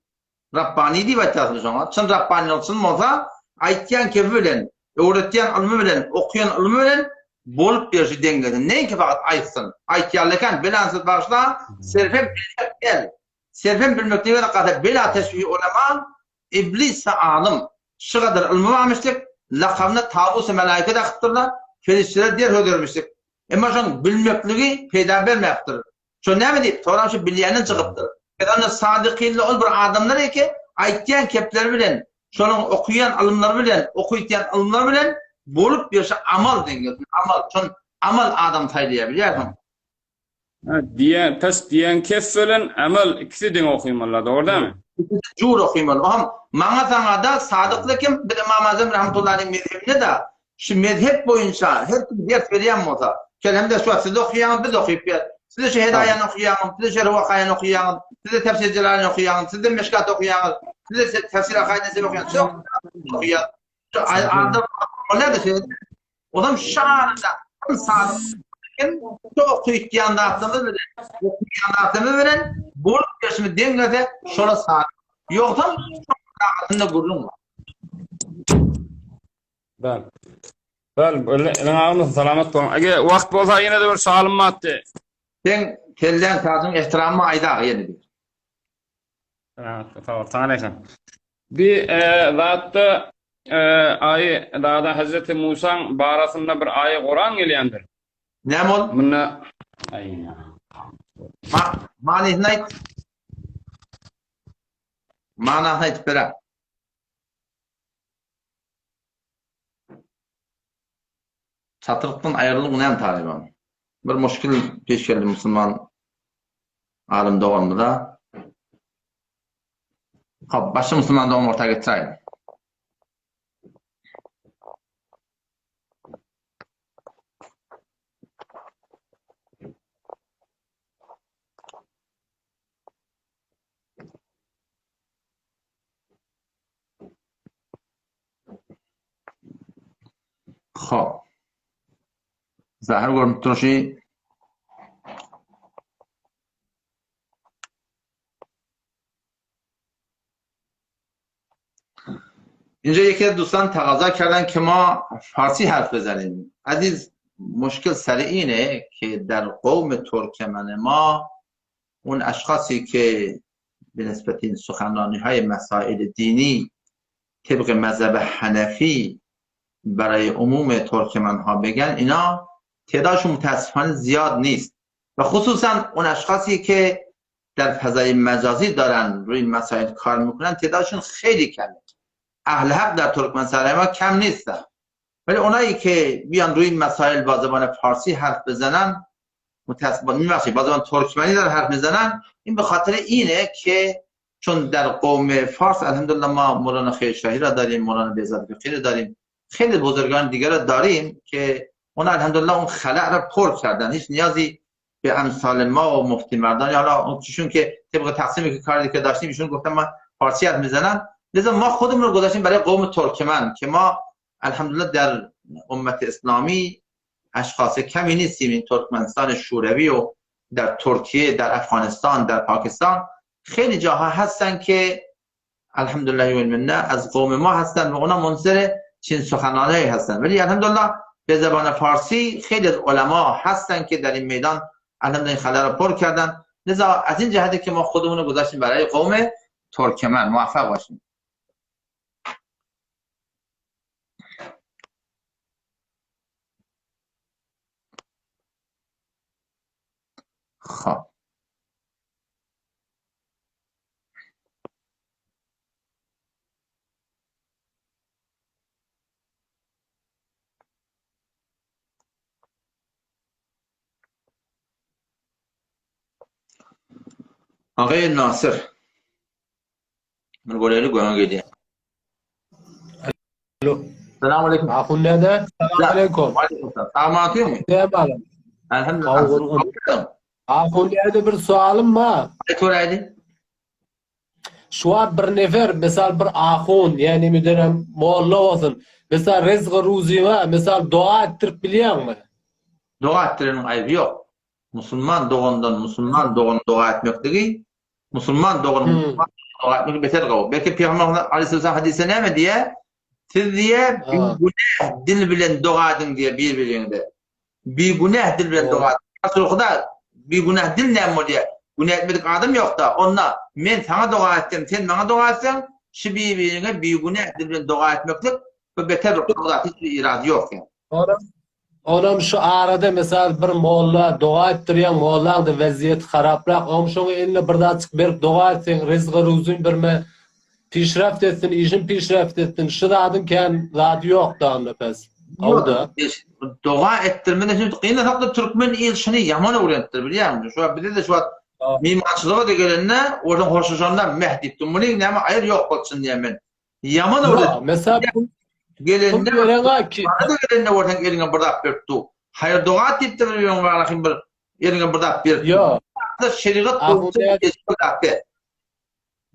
Rabbani diýip aýtýarsyňyz şoňa, çyn Rabbanilyk çyn bolsa, aýtýan kefi bilen, öwretýän ylmy bilen, okuýan ylmy bilen. bolup berşi deňlesin. Neňki fakat aýtsyn. Aýtýarly eken, belan söz bagyşla, serfem bilmek däl. Serfem bilmek diýgeni gata bela teşbih ulema, iblis-e alym. Şygadyr ylmy barmyşdyk, lakamyna tawus-y melaike dakypdyrlar, perişdeler der hödürmişdik. Emma şoň bilmekligi peýda bermäpdir. Şo näme diýip, soran şu bilýänden çykypdyr. Biz onda sadykynly ol bir adamlar eke, aýtýan kepleri bilen, şonuň okuýan ylymlary bilen, okytýan ylymlary bilen bolup ýörşe amal deňelsin, amal. Şon amal adam saýlaýar, bilýärsiň. Ha, diýen, tas diýen kes bilen amal ikisi deň okymalylar, dogry dälmi? Ikisi jur okymaly. Oham maňa saňa-da sadykly kim, biz Ymam Azam rahmetullahi aleyh mezhebinde-de Şu mezhep boýunça her kim ders berýän bolsa, kel hem-de şu wagt siz okaýaňyz, biz okyp ýör. Siz-de şu Hedaýany okaýaňyz, siz-de şu Rewakaýany okaýaňyz, siz-de Tefsir Jelalini okaýaňyz, siz-de Meşkat okaýaňyz, siz-de Tefsir Akaid Nesewi okaýaňyz. Şu okaýar. Şu adam bolýar-da şeýle. Olam şu arada kim sadyk kim şu okaýan zatlarymyz bilen, okaýan zatlarymyz bilen bolup geçimi deň gelse, şola sadyk. Ýogsam şoň arasynda gürrüň bar. Bel. Bel, eliň agyrmasyn, salamat boluň. Ege, wagt bolsa ýene-de bir salym batdy. Seň kelläň saçyň ehtiramyma aýdagy ýene bir. Salamat, sag bol, saňa nähili? Bir e, zatda e, aýy dada Hazreti Musaň barasynda bir aýy Kuran gelýändir. Näme ol? Munda aý. Ma manysyny aýt. Manysyny aýtyp ber. Çatyrykdan aýryldyň näme talyban? Bir muşkil peş geldi musulman alym doganymyza. Hop, başga musulman dogan orta geçäýin. Hop. Zahir görünip durşy. اینجا یکی از دوستان تقاضا کردن که ما فارسی حرف بزنیم عزیز مشکل سر اینه که در قوم ترکمن ما اون اشخاصی که به نسبت این سخنرانی های مسائل دینی طبق مذهب حنفی برای عموم ترکمن ها بگن اینا تعدادشون متاسفانه زیاد نیست و خصوصا اون اشخاصی که در فضای مجازی دارن روی مسائل کار میکنن تعدادشون خیلی کمه اهل حق در ترکمن سرای ما کم نیستن ولی اونایی که بیان روی مسائل با زبان فارسی حرف بزنن متاسفانه میبخشید با زبان ترکمنی دارن حرف میزنن این به خاطر اینه که چون در قوم فارس الحمدلله ما مولانا خیرشاهی را داریم مولانا بهزاد فقیه را داریم خیلی بزرگان دیگر را داریم که اون الحمدلله اون خلع را پر کردن هیچ نیازی به امثال ما و مفتی مردان حالا اون چیشون که طبق تقسیمی که کاری که داشتیم ایشون گفتن ما فارسی حرف میزنن لذا ما خودمون رو گذاشتیم برای قوم ترکمن که ما الحمدلله در امت اسلامی اشخاص کمی نیستیم این ترکمنستان شوروی و در ترکیه در افغانستان در پاکستان خیلی جاها هستن که الحمدلله والمنه از قوم ما هستن و اونا منظر چین سخنانه هستن ولی الحمدلله به زبان فارسی خیلی از علما هستن که در این میدان الحمدلله این خلا رو پر کردن لذا از این جهته که ما خودمون رو گذاشتیم برای قوم ترکمن موفق باشیم خب آقای ناصر Bir göreli göňe gelýär. Alo. Salam aleyküm. Ahun däde. Salam aleyküm. Salam aleyküm. Näme balam? Elhamdülillah. Ahun däde bir sualym bar. Aýt göräýli. Şu wagt bir nefer, misal bir ahun, ýa neme molla bolsun, misal rezgy ruzyňa, misal doga etdirip bilýäňmi? Doga etdireniň aýby ýok. Musulman dogandan musulman dogana doga etmekligi Musulman dogany musulman doga etmek beter gowy. Belki Pygamberimiz aleyhisselam hadysda näme diýýär? Siz diýýär, bigünä dil bilen doga ediň diýýär bir-biriňize. Bigünäh dil bilen doga et. Hudaý, bigünäh dil näme bolýar? Günä etmedik adam ýok-da. Onda men saňa doga etsem, sen maňa doga etseň, şu bir-biriňe bigünäh dil bilen doga etmeklik bu beter bir gowy zat, hiç bir irazy ýok ýa. Onam, onam şu arada mysal bir molla doga etdirýäň, mollaň-da wezýeti haraprak, oň şoňa eline bir zatjyk berip doga etseň, ryzgy-ruzyn birme pişreft etsin, işin pişreft etsin, şu zadyň kän zady ýok-da onda pes. Gowy-da. Doga etdirmede şimdi gynasakda türkmen il şuny ýaman öwrenipdir bilýäňmi? Şu wagt bizde-de şu wagt myhmançylyga-da gelende, oradan hoşlaşanda meh diýip dur. Muny näme aýyr ýok bolsun diýýän men. Ýaman öwrenipdir. Mesela gelende bana-da gelende görseň eliňe bir zat berip dur. Haýyr doga diýipdir bir ýöň barahym bir eliňe bir zat berip dur. Ýok. Şerigat boýunça bir zat ber.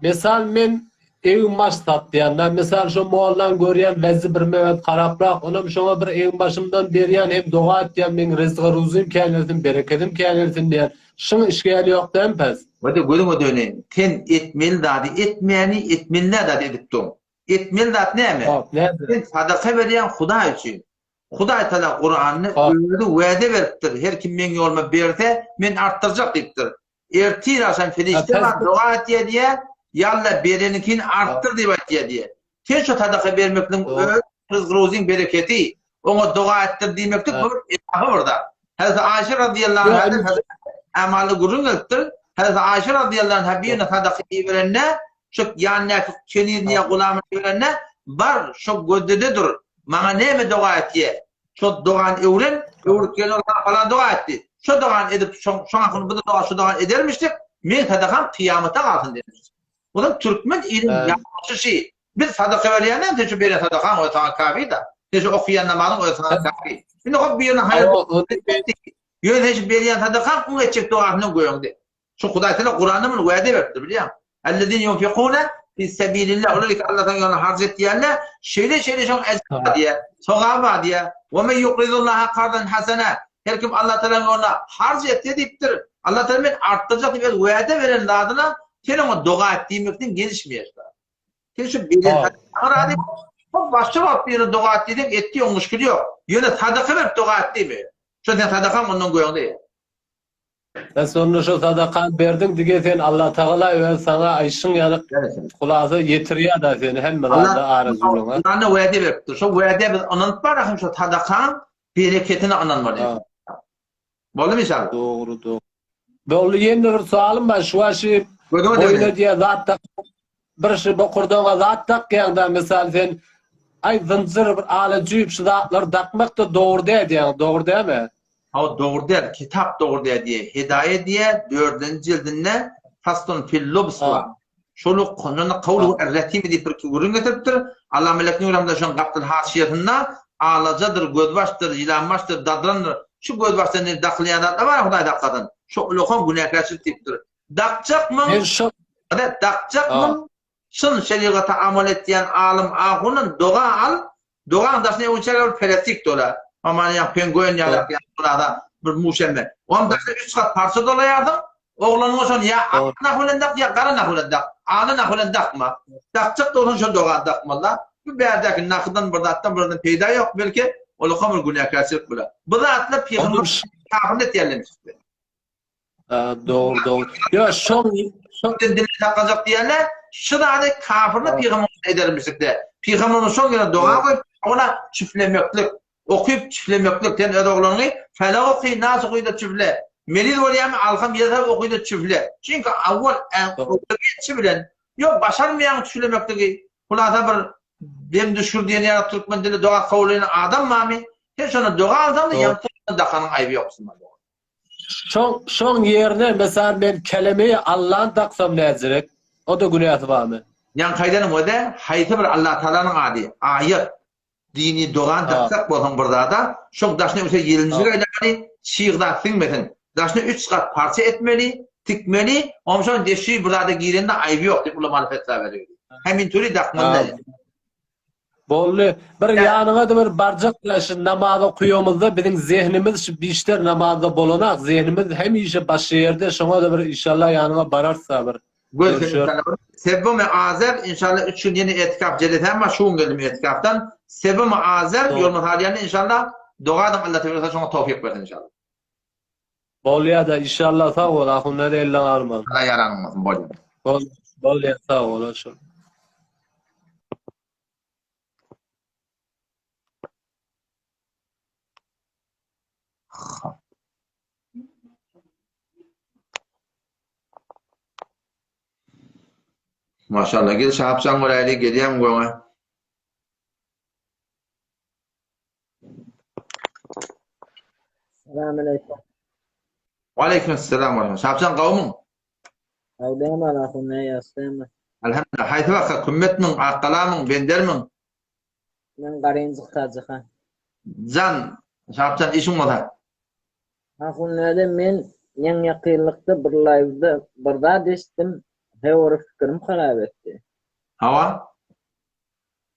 Mysal men egin-baş satýan da mysal şo mollaň görýän wezi bir möwet haraprak onam şoňa bir egin-başymdan berýän hem doga etýän meň ryzgy ruzym känelsin berekedim känelsin diýän şyň işgäli ýok dämi pes. Wada gözüňe döneýin. Sen etmeli zady etmäni etmeli däl zady edip duň. Etmeli zat näme? Hop näme? Sen sadaka berýäň Hudaý üçin. Hudaý Tagala Kuranda özi wada beripdir, her kim meň ýoluma berse, men artdyrjak diýipdir. Ertir agşam perişde bar doga etýär diýýär, Ýa Alla bereniňkini artdyr diýip aýtýar diýýär. Sen şo sadaka bermekligiň öz ryzk-ruzyň bereketi, oňa doga etdir diýmeklik bu bir ylahy bir zat. Hezreti Aýşe razyýallahu anhadan Hezreti Ämally gürrüň gelipdir. Hezreti Aýşe razyýallahu anha birine sadaka iberende, şo ýanyndaky kenizini ýa gulamyny iberende, bar şo gözde-de dur, maňa näme doga etýär? Şo dogany öwren, öwrüp gel ol maňa falan doga etdi. Şo dogany edip, şoň şoň hakyny bu doga şu dogany edermişdik, meň sadakam kyýamata galsyn diýenmişdik. Onuň türkmen iliniň ýalňyşy biz sadaka berýänden sen şu berýän sadakaň özi saňa kafi-da. Sen şu okaýan namazyň özi saňa kafi. Indi hop birine haýyr Ýöne sen şu berýän sadakaň oň etjek dogasyndan göňde. Şu Hudaý Tagala Kuranda muny wada beripdir, bilýäňmi? Ellezine ýunfikune fi sebilillah. Olar ki Allah'yň ýoluna harç etýärler, şeýle-şeýle şoň ejri bar diýýär, sogaby bar diýýär. We men ýukrizullaha kardan hasana. Her kim Allah Tagalanyň ýoluna harç etse diýipdir. Allah Tagala men artdyrjak diýip öz wada beren zadyna sen oňa doga et diýmekden gelişmeýär. Sen şu beren sadakaňa razy bol. Hop başga wagt birine doga et diýseň et diý, oň muşkili ýok. Ýöne sadaka berip doga et diýme. Şo sen sadakaň ondan göňde. Sen sonda şo sadakany berdiň dige sen Allatagala öz saňa aýşyň ýaly hulasa ýetirýär-da seni hemme zada arzuwyňa. Kuranda wade beripdir. Şo wada biz ynanyp barahym şo sadakaň bereketine ynanmaly. Boldumy inşallah? Dogry dogry. Boldy ýene bir soalym bar şu waşy boýuna diýä zat dak bir şu bokurdagyňa zat dakýaňda mysal sen aý zynjyr bir ala jüýp şu zatlary dakmak-da dogry däl diýýäň dogry dälmi? Hawa dogry däl kitap dogry däl diýýär Hidaýa diýýär dördünji jildinde Faslun fil lubs bar şol şonda kawluhu er-retimi diýip bir gürrüň getiripdir Allama Leknur hem-de şoň gapdal haşiýasynda alajadyr gözbaşdyr ýylanbaşdyr dadrandyr şu gözbaşdan dakylýan zatlar bar Hudaý saklasyn şo ulakan günäkärçilik diýipdir Dakjakmyň? Men şo. Hany, dakjakmyň? Çyn şerigata amal etýän alym ahundan doga al, dogaň daşyna öwünçäge bir peresik dola. Mamany ýa pengoen ýalak ýa bolasa bir muşemme. Onuň daşyna üç gat parça dolaýarsyň, oglanyňa şony ýa ak nah bilen dak, ýa gara nah bilen dak. Ala nah bilen dakma. Dakjak bolsaň şo dogany dakmaly-da. Bu bärdäki nahydan bir zatdan bir zatdan peýda ýok, belki, olakam bir günäkärçilik bolar. Bu zatlar pygamber kafir etýärler. Dogry dogry. Ýa şoň şoň dilini saklajak diýenler şu zady kafirlik pygamber edermişlikde. Pygamberimiz şoň ýere doga goýup, ona çüflemeklik, okyp çüflemeklik sen öz oglanyňy felak oky, nas oky-da çüfle. Meriz bolýarmy alham ýezheb oky-da çüfle. Çünki awwal äň bilen ýok başarmaýaň çüflemekligi. Hulasa bir dem düşür diýen ýaly türkmen dili doga kabul edýän adam barmy? Sen şonda doga alsaň-da ýaňky dakanyň aýby ýok musulman dogan. Şoň şoň ýerine mysal men kelemeýi Allany daksam näzirek? O-da günäsi barmy? Ýaňky aýdanym o-da haýsy bir Allatagalanyň ady, aýat, dini dogan dakjak bolsaň bir zada, şoň daşyna öte ýelinjik aýlamaly, çyg zat siňmesin. Daşyna üç gat parça etmeli, tikmeli, onsoň deşi bir zada girende aýby ýok diýip ulamalar fetwa berýär. Hemin türi dakmaly däl. Boldy. Bir ýanyňa-da bir barjak-da şu namaz okuýamyzda biziň zehnimiz şu bişter namazda bolanak, zehnimiz hemişe başga ýerde, şoňa-da bir inşallah ýanyňa bararys-da bir. Görüşeris. Sebbi Azer inşallah üç gün ýene etikaf jelesäm bar, şu gün geldim etikafdan. Sebbi Azer ýoluma salýanda inşallah. Doga ediň Allah tebarek şoňa towfyk bersin inşallah. Bolýada inşallah sag bol ahunlar elden alman. Allah ýaranyň bolsun bolýa. Bol bolýa sag bol şol. Maşallah gel Şahapjan göräýli gelýäň göňe. Salam aleyküm. Aleyküm selam ve Şahapjan gawmyň? Gawdam Allahum ne ýaşdymy? Elhamdülillah. Haýsy waka kümmetmiň, akgalamyň, bendermiň? Men garynjyk tajyka. Jan, Şahapjan işiň bolsa. Ahunzade men ýaň ýakynlykda bir live-da bir zat eşitdim, heory pikirim harap etdi. Hawa.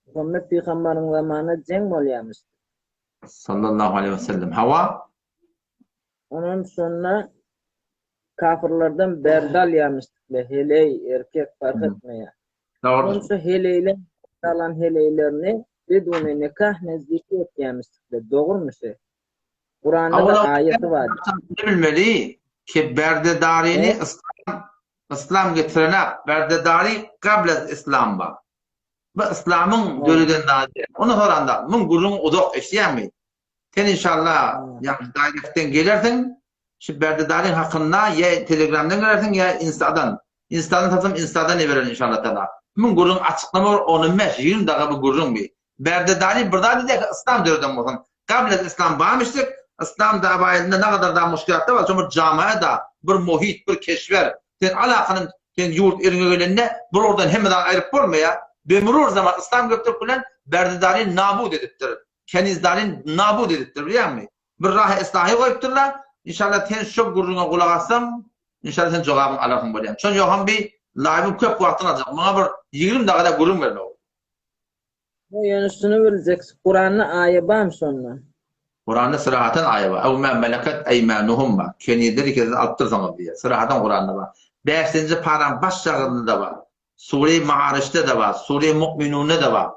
Muhammet pygambaryň zamanynda jeň bolýamyş. Sallallahu aleýhi we sellem. Hawa. Onam şonda kafirlerden berde alýamyşdykle, heleý, erkek parh etmeýär. Dogrudyr. Onam şo heleýleň alan heleýlerini biduni nikah nezdiki etýämişdikle, dogrumy şe? Kuranda-da aýaty bar. Şuny bilmeli ki berdedaryny yslam yslam getirenak berdedary gabl az islam bar. Bu yslamyň döreden zady. Ony soranda muň gürrüňi uzak eşidýäňmi? Sen inşallah ýagny daýrekden gelersiň şu berdedaryň hakynda ýa telegramdan gelersiň ýa instadan. Instadan tapsam instadan ibererin inşallah taala. Muň gürrüňi açyklama bir on on bäş 20 daga bu gürrüň bi. Berdedary bir zat edýär ki yslam döreden bolsun. Gabl ez yslam barmyşdyk, yslam dabaýylynda nagadar da muşkilatlar bar, şo bir jamae da, bir muhit, bir keşwer. Sen alakanyň sen ýurt eliňe gelende bir ordan hemme zady aýryp bolmaýar. Bemurur zaman yslam gelip bilen berdedary nabud edipdir. Kenizdaryny nabud edipdir bilýäňmi? Bir rahy islahy goýupdyrlar. Inşallah sen şo gürrüňe gulak assaň, inşallah sen jogabyňy alarsyň bolýar. Şon ýoham bi laýwyň köp wagtyny aljak. Muňa bir 20 dagada gürrüň bermeli. Ýöne şuny biljek, Kuranda aýa barmy şonda? Kuranda syrahatan aýa bar. Ew ma melekat eýmanuhum bar. Kenizler ikisini alypdyrsyňyz diýýär. Syrahatan Kuranda bar. Bäşinji paraň baş şagyrynda-da bar. Sure-i Maarişde-de bar. Sure-i Mu'minunda-da bar.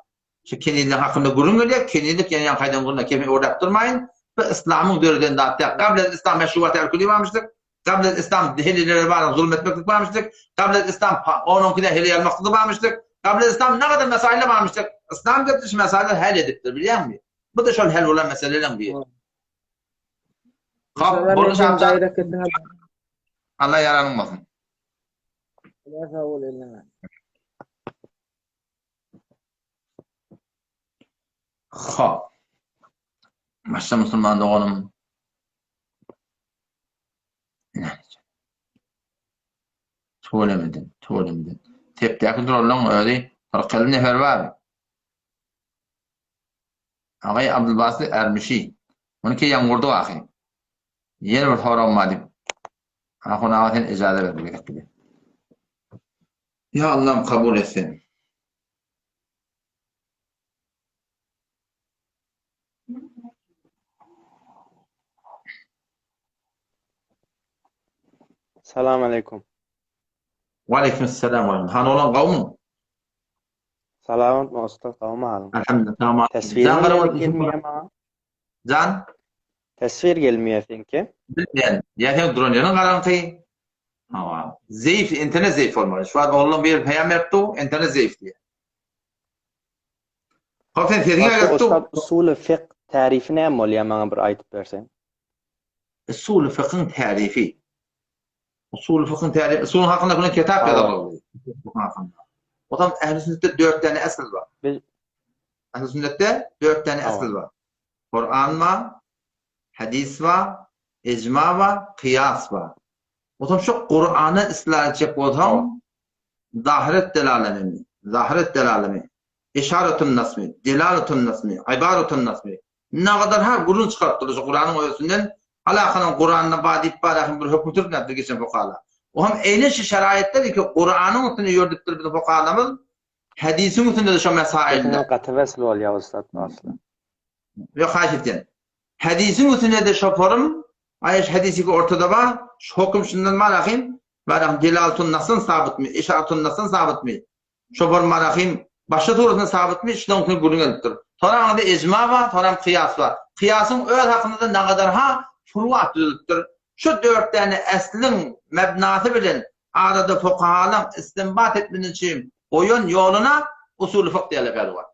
Şu kenizler hakynda gürrüň gelýär. Kenizlik ýene ýaňky aýdan gürrüňe kemi öwräp durmaýyn. Bu yslamyň döreden zady däl. Gablel yslam meşrubat el-küli barmyşdyk. Gablel yslam helilere baran zulum etmeklik barmyşdyk. Gablel yslam onuňkiden heleý almaklyk barmyşdyk. Gablel yslam nagadar mesaýyl barmyşdyk. Yslam gelip şu mesaýyly hal edipdir, bilýäňmi? Bu-da şol hal bolan meseleleriň biri. Hop, boldy Şamjan. Allah ýaranyň bolsun. Allah sag bol eliňe. Hop. Başla musulman doganym. Tüwelemeden, tüwelemeden. Sepdäki duranlaryň özi 40-50 nefer bar. Agay Abdülbasy Ermişi. Muny ki ýaňgurdyk ahy. Ýene bir soragym bar diýip. Ahun aga sen ijaza ber bu gezek bize. Ya Allah'ım kabul et sen. Salam aleykum. Ve aleyküm selam ve rahmetullah. Han olan gavmın. Salamat usta, gawmy halyň? Elhamdülillah. Tamam. Teswir Can garama gelmeýär maňa. Can. Teswir gelmeýär seňki. Bilmeýän. Ýa sen duran ýeriň garaňky. Hawa. Zeýif, internet zeýif bolmaly. Şu wagt oglum bir peýam berip dur, internet zeýif diýýär. Hop sen sesiňi Başda aýryp dur. ussat usuly fiqh tärifi näme bolýar maňa bir aýdyp berseň. Usuly fiqhyň tärifi. Usuly fiqhyň tärifi, usulyň hakynda bilen kitap Hawa. ýazarlar. Usulyň hakynda. Otam ähli sünnetde 4 däne esl bar. Biz Ähli sünnetde 4 däne Hawa. esl bar. Kur'an bar, hadis bar, ijma bar, kyýas bar. Otam şu Kur'any yslah etjek bolsaň, Zahyret delalememi, zahyret delalemi, eşaretun nasmy, delaletun nasmy, ybaretun nasmy. Nagadar ha gürrüň çykaryp durdy şu Kuranyň özünden, alakanyň Kuranda bar diýip bar ahim bir höküm türtmändir geçen fukala. O hem eýle şu şeraýetler ki Kuranyň üstüne ýördüpdir biziň fukalamyz, hadisiň üstünde de şo mesailde. Sesiňe gaty wesl bolýar ussat asly. Ýok haýyş etýän. Hadisiň üstünde de şoporym, aý hadisi ortada bar, şu höküm şundan bar ahim, Barahym delaletun nasyn sabytmy, işaretun nasyn sabytmy? Şo bir marahym başga suratynda sabytmy? Şudan soň gürrüň edipdir. Soraňda ijma bar, soram kyýas bar. Kyýasyň öz hakynda-da nagadarha furuat düzülipdir. Şu dört däne esliň mebnasy bilen arada fukahalaň istinbat etmesi üçin goýan ýoluna usuly fykh diýerler pälwan.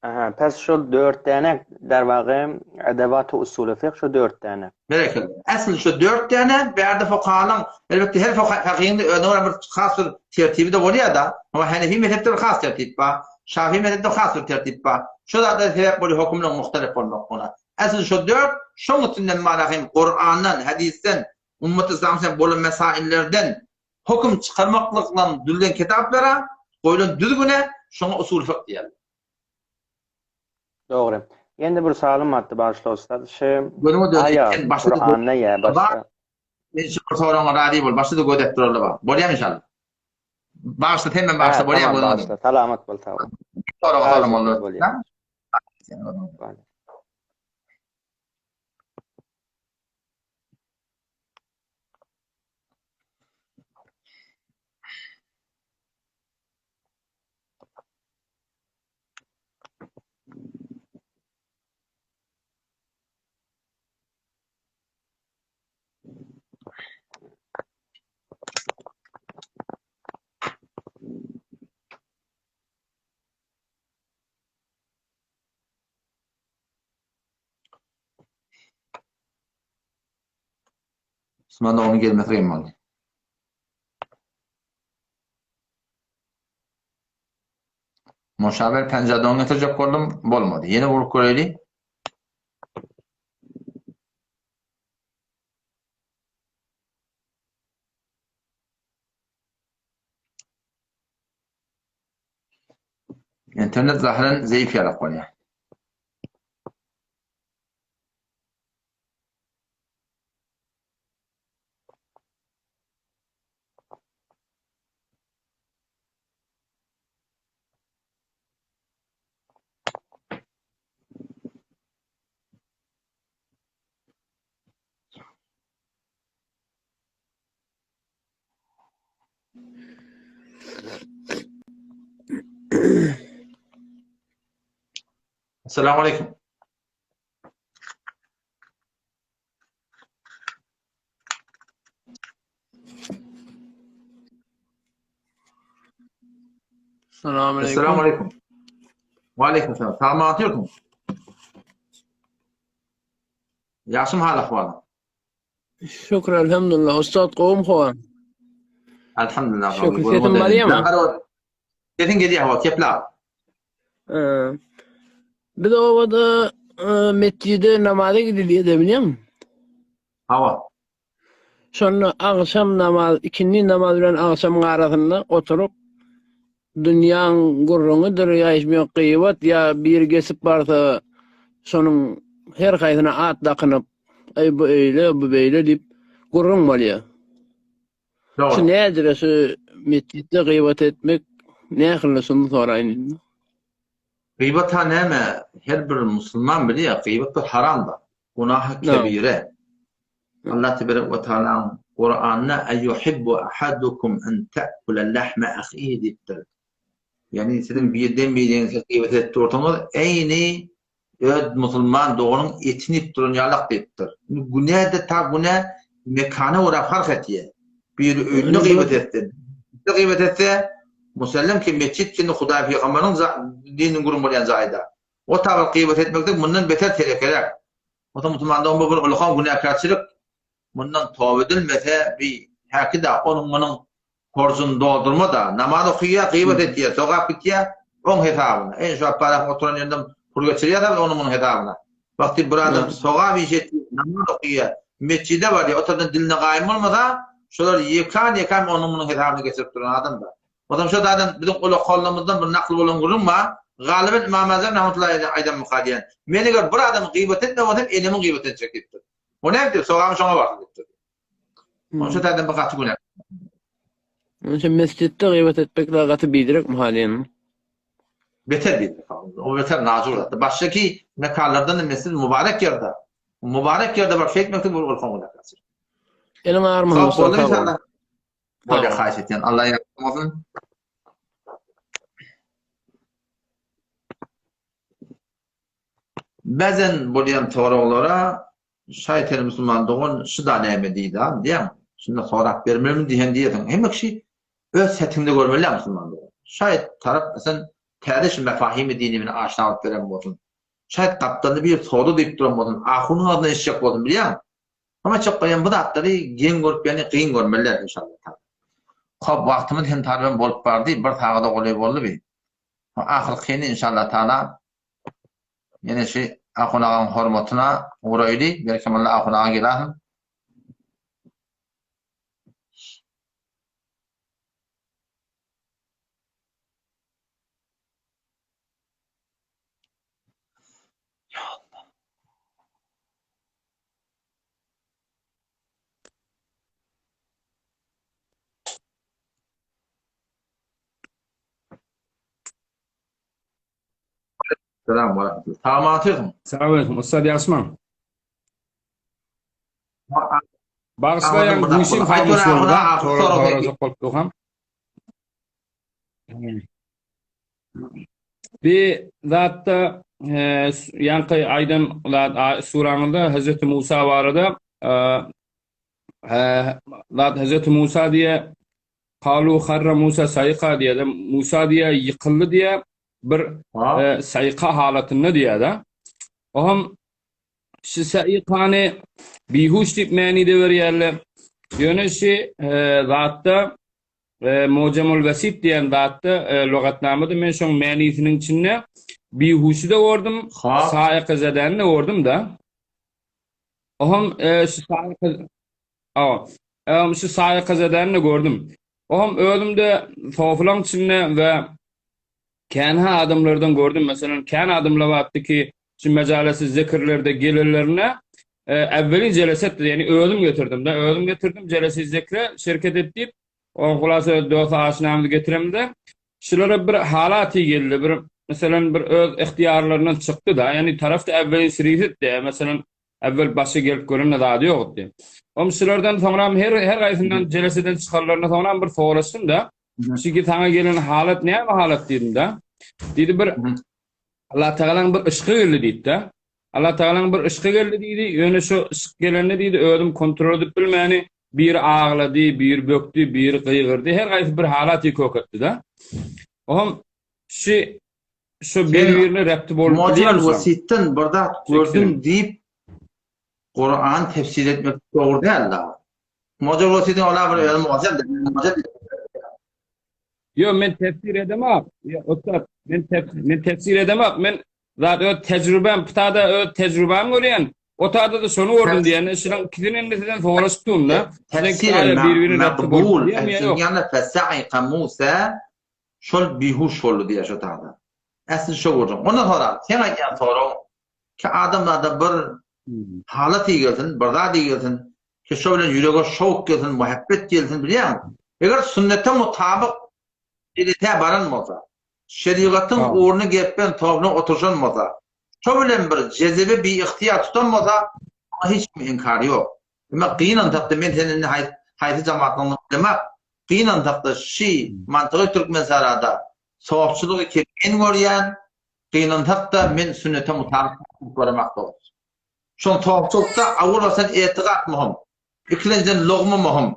Aha, pes şol dört däne derwagy edewaty usuly fykh şu dört däne. Berekella. Esli şu dört däne bärde fukahalaň elbetde her fakyhyň-da özüne görä bir has bir tertibi-de bolýar-da. Amma Hanefi mezhepde bir has tertip bar. Şafii mezhepde has bir tertip bar. Şu zatlar sebäp bolýar hökümleriň muhtelif bolmaklygyna. Esli şu dört, şoň üstünden mana hem Kurandan, hadysdan, ummaty yslamdan bolan mesaillerden höküm çykarmaklykdan düzülen kitaplara goýlan düzgüne şoňa usul fykh diýerler. Dogry. Ýene bir salym atdy bagyşla ussat. Şu Gözüňe döneýin, aýa sen başda-da Kuranda ýa başga. Men şu bir soragyňa razy bol, başda-da göz edip durarlar bar. Bolýamy inşallah? Bagyşla, sen men bagyşla, Hä, bolýamy tamam gözüňe bagyşla. Salamat bol, sag bol. Soraga Haýyş soram etdim, boldy. bolýar. Osman doganyň gelmesi kyn boldy. Moşaber penjä don getirjek boldum, bolmady. Ýene urup göreýli. Internet zahyran zeýif ýalak bolýar. Assalamu alaikum. Assalamu alaikum. Assalamu alaikum. Wa alaikum salam. Salamat ýokmy? Ýagşymy hal ahwalyň? Şükür elhamdülillah. Ussat gowum howa. Elhamdülillah. Şükür sesim barýamy? Sesiň gelýär hawa, kepla. Biz obada metjide namaza gidilýär-de bilýäňmi? Hawa. Şonda agşam namaz, ikindi namaz bilen agşamyň arasynda oturyp, dünýäň gürrüňidir, ýa hiç bir gyýbat, ýa biri geçip barsa, şonuň her haýsyna at dakynyp, Eý, bu eýle, bu beýle diýip gürrüň bolýar. Dogry. Şu nädire şu metjitde gyýbat etmek nähili şuny soraýyn diýdim. Gyýbat ha näme? Her bir musulman bilýär, gyýbat bir haram zat. Gunahy kebire. Allah teberek we taalaň Kuranda Eýuhibbu ahadukum en ta'kula lahma ahihi diýipdir. Ýagny siziň birden biriňize gyýbat edip dursaňyz, eýni Öz musulman doganyň etini iýip duran ýalak diýipdir. Indi günä-de ta günä mekana görä fark etýär. Biri öýünde gyýbat etse, metjitde gyýbat etse, musellem ki metjit indi Hudaý pygamberiň dininiň gürrüň bolýan jaýda. O tabyr gyýbat etmeklik mundan beter telekeräk. Bolsa musulman dogan bu bir ulkan günäkärçilik. Mundan toba edilmese bi häki-de onuň munuň Horjuny doldurma-da, namaz okaýar, gybat etýär, sogap gitýär, oň hesabyna. Eý, şu apparatyn oturan ýerinden pul geçirýär-de onuň munuň hesabyna. Wagty bir adam sogap iş etýär, namaz okaýar, metjide barýar, o tarapdan diline gaýym bolmasa, şolar ýekan-ýekan onuň munuň hesabyna geçirip duran adam-da. Onsoň şo taýdan biziň ulakallarymyzdan bir nakyl bolan gürrüň bar, galyben Ymam Azam rahmetullahi aleýh aýdanmyka diýen. Men eger bir adamy gybat etmeýän bolsam, enemiň gybatyny etjek diýipdir. O näme diýip, sogaby şoňa barsyn diýipdir. Onuň şu taýdan bir gaty günä. Onuň üçin mesjitde gyýbat etmek da gaty biderek muhalin. Beter biderek. O beter najur zatda. Başdaky mekanlardan da mesjid mübarek ýerde. Mübarek ýerde bir şey etmek de bir ulkan günä. Eliň agyrmasyn. Sag bol inşallah. Bolýar haýyş etýän. Allah ýardam bolsun. Bäzen bolýan soraglara şaýat her musulman dogan şuda näme diýdi-a diýýäň. Şunda sorap bermelimi diýen diýersiň. Hemme kişi öz setinde görmeli-ä musulman dogan. Şaýat tarap sen täze şu mefahimi dini bilen aşna bolup beren bolsun. Şaýat gapdalynda biri sordy diýip duran bolsun, ahunyň agzyndan eşitjek bolsun bilýäňmi? Hemme çok goýan bu zatlary geň görüp ýani gyn görmeliler inşallah taala. Kop wagtymyz hem taryban bolup bardy, bir sagada golaý boldy bi. Ahyrkyny inşallah taala ýene şi ahun agaň hormatyna guraýly, berkemalla ahun aga gelasyn. Selam we rahmetullah. Salam atyrsyň. Salam aleyküm. Ussat ýagşymyň? Bagyşlaýaň guşum hamuş boldy. Sorajak bolup durkam. Bir zatda ýaňky aýdan zat suraňyzda Hazreti Musa barada zat Hazreti Musa diýe Kalu harra Musa saýka diýe Musa diýe ýykyldy diýe bir saýka halatynda diýe-de. Ohm şu saýkany bihuş diýip manyda berýärler. Ýöne şu zatda Mojamul Wesit diýen zatda lugatnamada men şoň manysynyň içinde bihuşy-da gördüm, saýka zedäni-de gördüm-de. Ohm şu saýka Awa. Şu saýka zedäni-de gördüm. Ohm özüm-de sofulaň içinde we kän adamlardan gördüm. Meselem, kän adamlar bardy ki, şu mejalesi zikirlerde gelenlerine äwwelin jelesetdi, ýagny özüm getirdim-de, özüm getirdim jelesi zikre şerket et diýip, o hulasa öz dosty aşynamyzy getiremde, şulara bir halaty geldi, bir meselem bir öz ygtyýarlaryndan çykdy-da, ýagny tarafda äwwelin srisitdi, meselem äwwel başy gelip görende zady ýokdy. Om şulardan soňram her her gaýsyndan jeleseden çykanlaryndan soňram bir soraşdym-da, Çünki saňa gelen halat näme halat diýdim-de. Diýdi bir Allah Tagalaň bir yşky geldi diýdi-de. Allah Tagalaň bir yşky geldi diýdi. Ýöne şu yşk gelende diýdi, özüm kontrol edip bilmäni, biri aglady, biri bökdi, biri gygyrdy. Her gaýsy bir halaty kök etdi-de. Ohm şu şu bir-birine repti bolup Mojal Wasitden bir zat gördüm diýip Kur'an tefsir etmek dogry däl-de. Mojal Wasitden ola bir özüm mojal mojal Ýok, men tefsir edemok. Ýok, ussat, men tefsir, men tefsir edemok. Men zat öz tejribäm, putada öz tejribämi görýän. O tada-da şony gördüm diýen. Şunuň ikisini indi sizden soraşyp durun-da. Tefsir makbul. Ýa-da fesaika Musa şol bihuş boldy diýýär şo tada. Äsli şo gürrüň. Ondan sorak, seň aýdýan soragyň ki adamlarda bir halat gelsin, bir zat gelsin, Ki şo bilen ýürege şowk gelsin, muhabbet gelsin bilýäňmi? Eger sünnete mutabyk şeriýete baran bolsa, şerigatyň ugruna gepben tobuna oturyşan bolsa, şo bilen bir jezebe biygtyýar tutan bolsa, oňa hiç kimiň inkary ýok. Emma gynansakda men seni indi haýsy jamaatlygyňy bilemok, gynansakda şi mantygy Türkmensahrada sopçylygy ki men görýän, gynansakda men sünnete mutabyk göremok dogrusu. Şoň topçulykda awal başdan etigat möhüm. Ikilenjiden logma möhüm.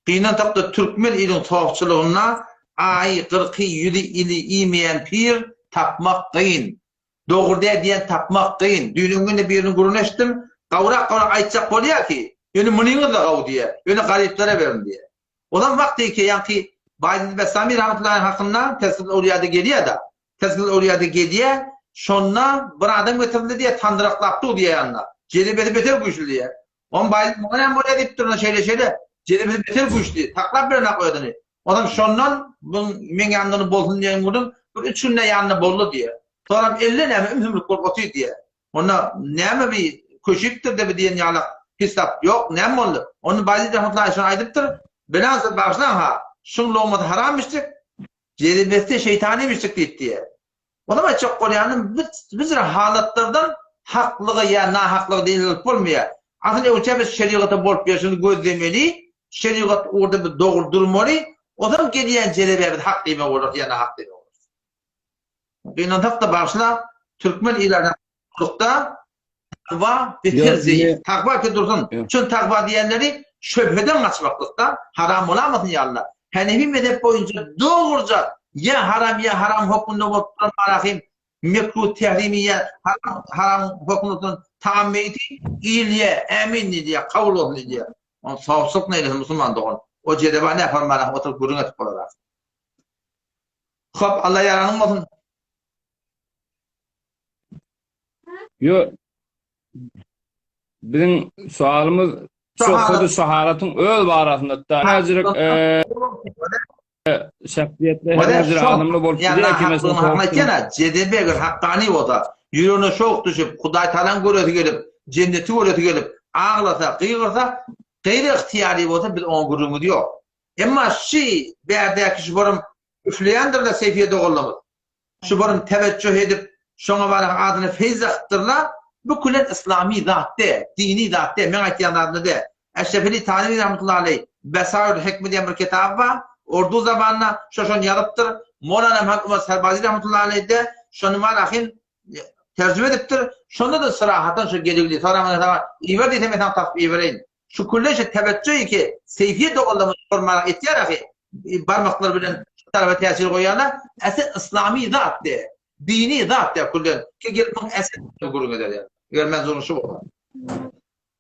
Gynansakda türkmen iliň topçulygynda aýy, gyrky, ýüzi ili iýmeýän pir tapmak gyn. Dogry däl diýen tapmak gyn. Düýn öňňin-de biriniň gürrüňini eşitdim. Gawrak-gawrak aýtjak bolýar ki, ýöne munyňyz-da gawy diýýär. Ýöne garyplara beriň diýýär. Ozal wagty ki ýaňky Baýezid Bessami rahmetullahi hakynda Tezkirül Ewliýada gelýär-de. Tezkirül Ewliýada gelýär, şonda bir adam getirildi diýýär, sandyraklap dur diýýär ýanynda. Jezebesi beter güýçli diýýär. Oňa Baýezid muňa näme bolýar diýipdir, onda şeýle-şeýle, jezebesi beter güýçli, saklap bilenok özüni. Onam şondan bu meň ýanymda bolsun diýen gürrüň bir üç günde ýanynda boldy diýýär. Soňam elle näme ümsümlik bolup otyr diýýär. Onda näme bi köşüpdir-de bi diýen ýalak hiç zat ýok, näme boldy? Onda Baýezid rahmetullahi şony aýdypdyr, Belansa bagyşlaň-ha, şuň logmasy haram içdik, jezebesi şeýtany içdik diýip diýýär. Onam aýtjak bolýanym, bizre halatlardan haklygy ýa nahaklygy delil alyp bolmaýar. Asyl öwçä biz şerigata bolup ýörşümizi gözlemeli, şerigat ugurda biz dogry durmaly, ozal gelýän jezebä biz hak diýmek bolarys ýa nahak diýmek bolarys. Gynansak-da bagyşla, türkmen ilatyna. Lukda takwa beter zeýif. Takwa ki dursun. Çün takwa diýenleri şöbheden gaçmaklykda haram bolamasyn ýalyda. Hanefi mezhep boýunça dogruja ýa haram ýa haram hökmünde bolup duran marahim mekruh tehrimi ýa haram haram hökmünde duran tagam meýiti iýilýä, ämin diýilýä, kabul bolsun diýilýä. Ony sawçylyk neýlesin musulman dogan. O jedeba nähili marahim oturyp gürrüň edip bolar. Hop Allah ýaranyň bolsun. Yo biziň sualymyz şu hudu şu halatyň öz barasynda da näjirik şahsyýetde her adamda bolup bilýär ki mesela aýtýana jedebe eger hakgany bolsa ýüregine şowk düşüp Hudaý Tagalaň göresi gelip jenneti göresi gelip aglasa gygyrsa gaýry ygtyýary bolsa biz oňa gürrüňimiz ýok emma şi bärdäki şu borum üfleýändirler Seýfiýe doganlarymyz Şu bir teweccüh edip, şoňa barak adyny feýz akypdyrlar, bu külen yslamy zat däl, dini zat däl, meň aýtýan zadym däl. Eşrefeli Tanewi rahmetullahi aleý Besairul Hikme diýen bir kitaby bar, urdu zabanda, şo şony ýazypdyr. Molana Muhammed Umar Sarbazi rahmetullahi aleý-de şony barahyn terjime edipdir. Şonda-da syrahatan şo geligli soraň saňa iber diýse men saňa tapyp ibereýin. Şu külle şu teweccühi ki Seýfiýe doganlarymyz şol etýär ahy, barmaklary bilen şu tarapa täsir goýýarlar. Äsel yslamy zat de, dini zat de küllen. Ki gelip muň äsel gürrüň eder ýaly. Eger menzurun şu bolsa.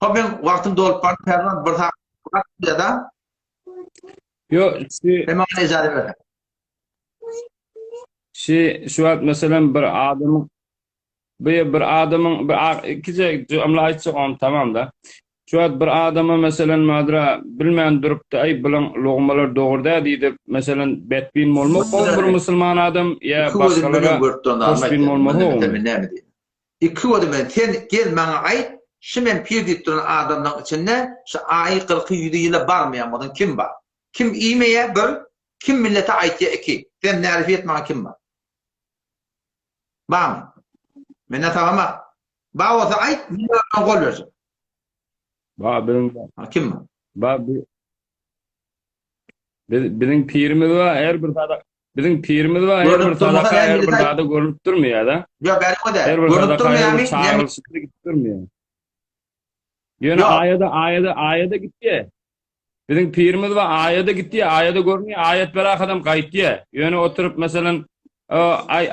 Hop men wagtym dolup bardy, Pälwan bir sagat wagt da. Ýo, şu Sen maňa ijaza ber. Şu şu wagt meselem bir adamyň Bir bir adamyň bir ikije jümle aýtjak on tamam da. Şu wagt bir adama meselen madra bilmän durupdy aý bulan logmalar dogry dä diýdip meselen betbin bolmak gowy bir musulman adam ýa başgalara hoşbin bolmak gowymy? Iki gözüm bilen sen gel maňa aýt şu men pir diýip duran adamlaň içinde şu aýy gyrky ýüzi ýyla barmaýan bolsaň kim bar? Kim iýmeýä bir kim millete aýtýa iki sen närifi et maňa kim bar? Barmy? Menden sabamak. Bar bolsa aýt, men özüme gol berjek. Bar biziň bar. Ha, kim bar? Bar bi Biz biziň pirimiz bar, her bir sada biziň pirimiz bar, her bir sadaka, her bir zada görünip durmaýar da. Ýok, bäri o da. Her bir sadaka, her bir çagyryşykda gidip durmaýar. Ýöne aýada, aýada, aýada gitýär. Biziň pirimiz bar, aýada gitýär, aýada görünýär, aýat berakadam gaýtýar. Ýöne oturyp, meselem, aý,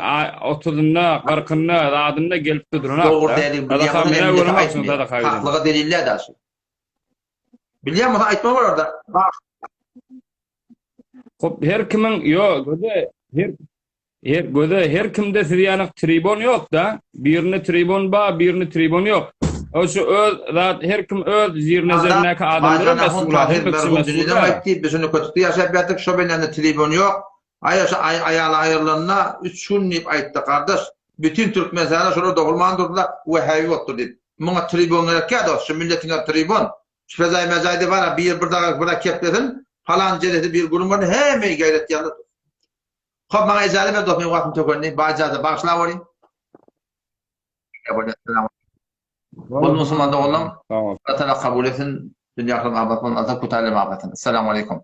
otuzynda, kyrkynda, zadynda gelip duranok. Dogry däli bilýän bolsa millete aýtmaýar. Haklyga deliller da şu. Bilýän bolsa aýtma bolar-da. Hop, her kimiň, ýo, göze, her Her göze her kimde siz ýanak tribon ýok da. Birinde tribon ba, birinde tribon ýok. O şu öz zat her kim öz zir nezerindäki adamlara mesul, hemme kişi mesul. Aýtdy, biz şunu kötükde ýaşap ýatdyk, şo bilen tribon ýok. Aý şo aý aýaly aýrylanda 3 gün diýip aýtdy, gardaş. Bütün Türkmenistanda şolar dogulman durdular, wehhabi bolupdyr diýip. Muňa tribon gerek ýa dost, şu milletiňe tribon. Şu fezaý mezaýda bar, bir bir daga bir keplesin, falan jelesi bir gürrüň bar, hemme gaýrat ýaly. Hop maňa ijaza ber dost men wagtym tökendi. Ba ijaza bagyşla bolyň. Bol musulman doganlarym. Allah Taala kabul etsin. Dünýä ahyret abat bolsun. Allah kutaýlar abat etsin. Assalamu aleýkum.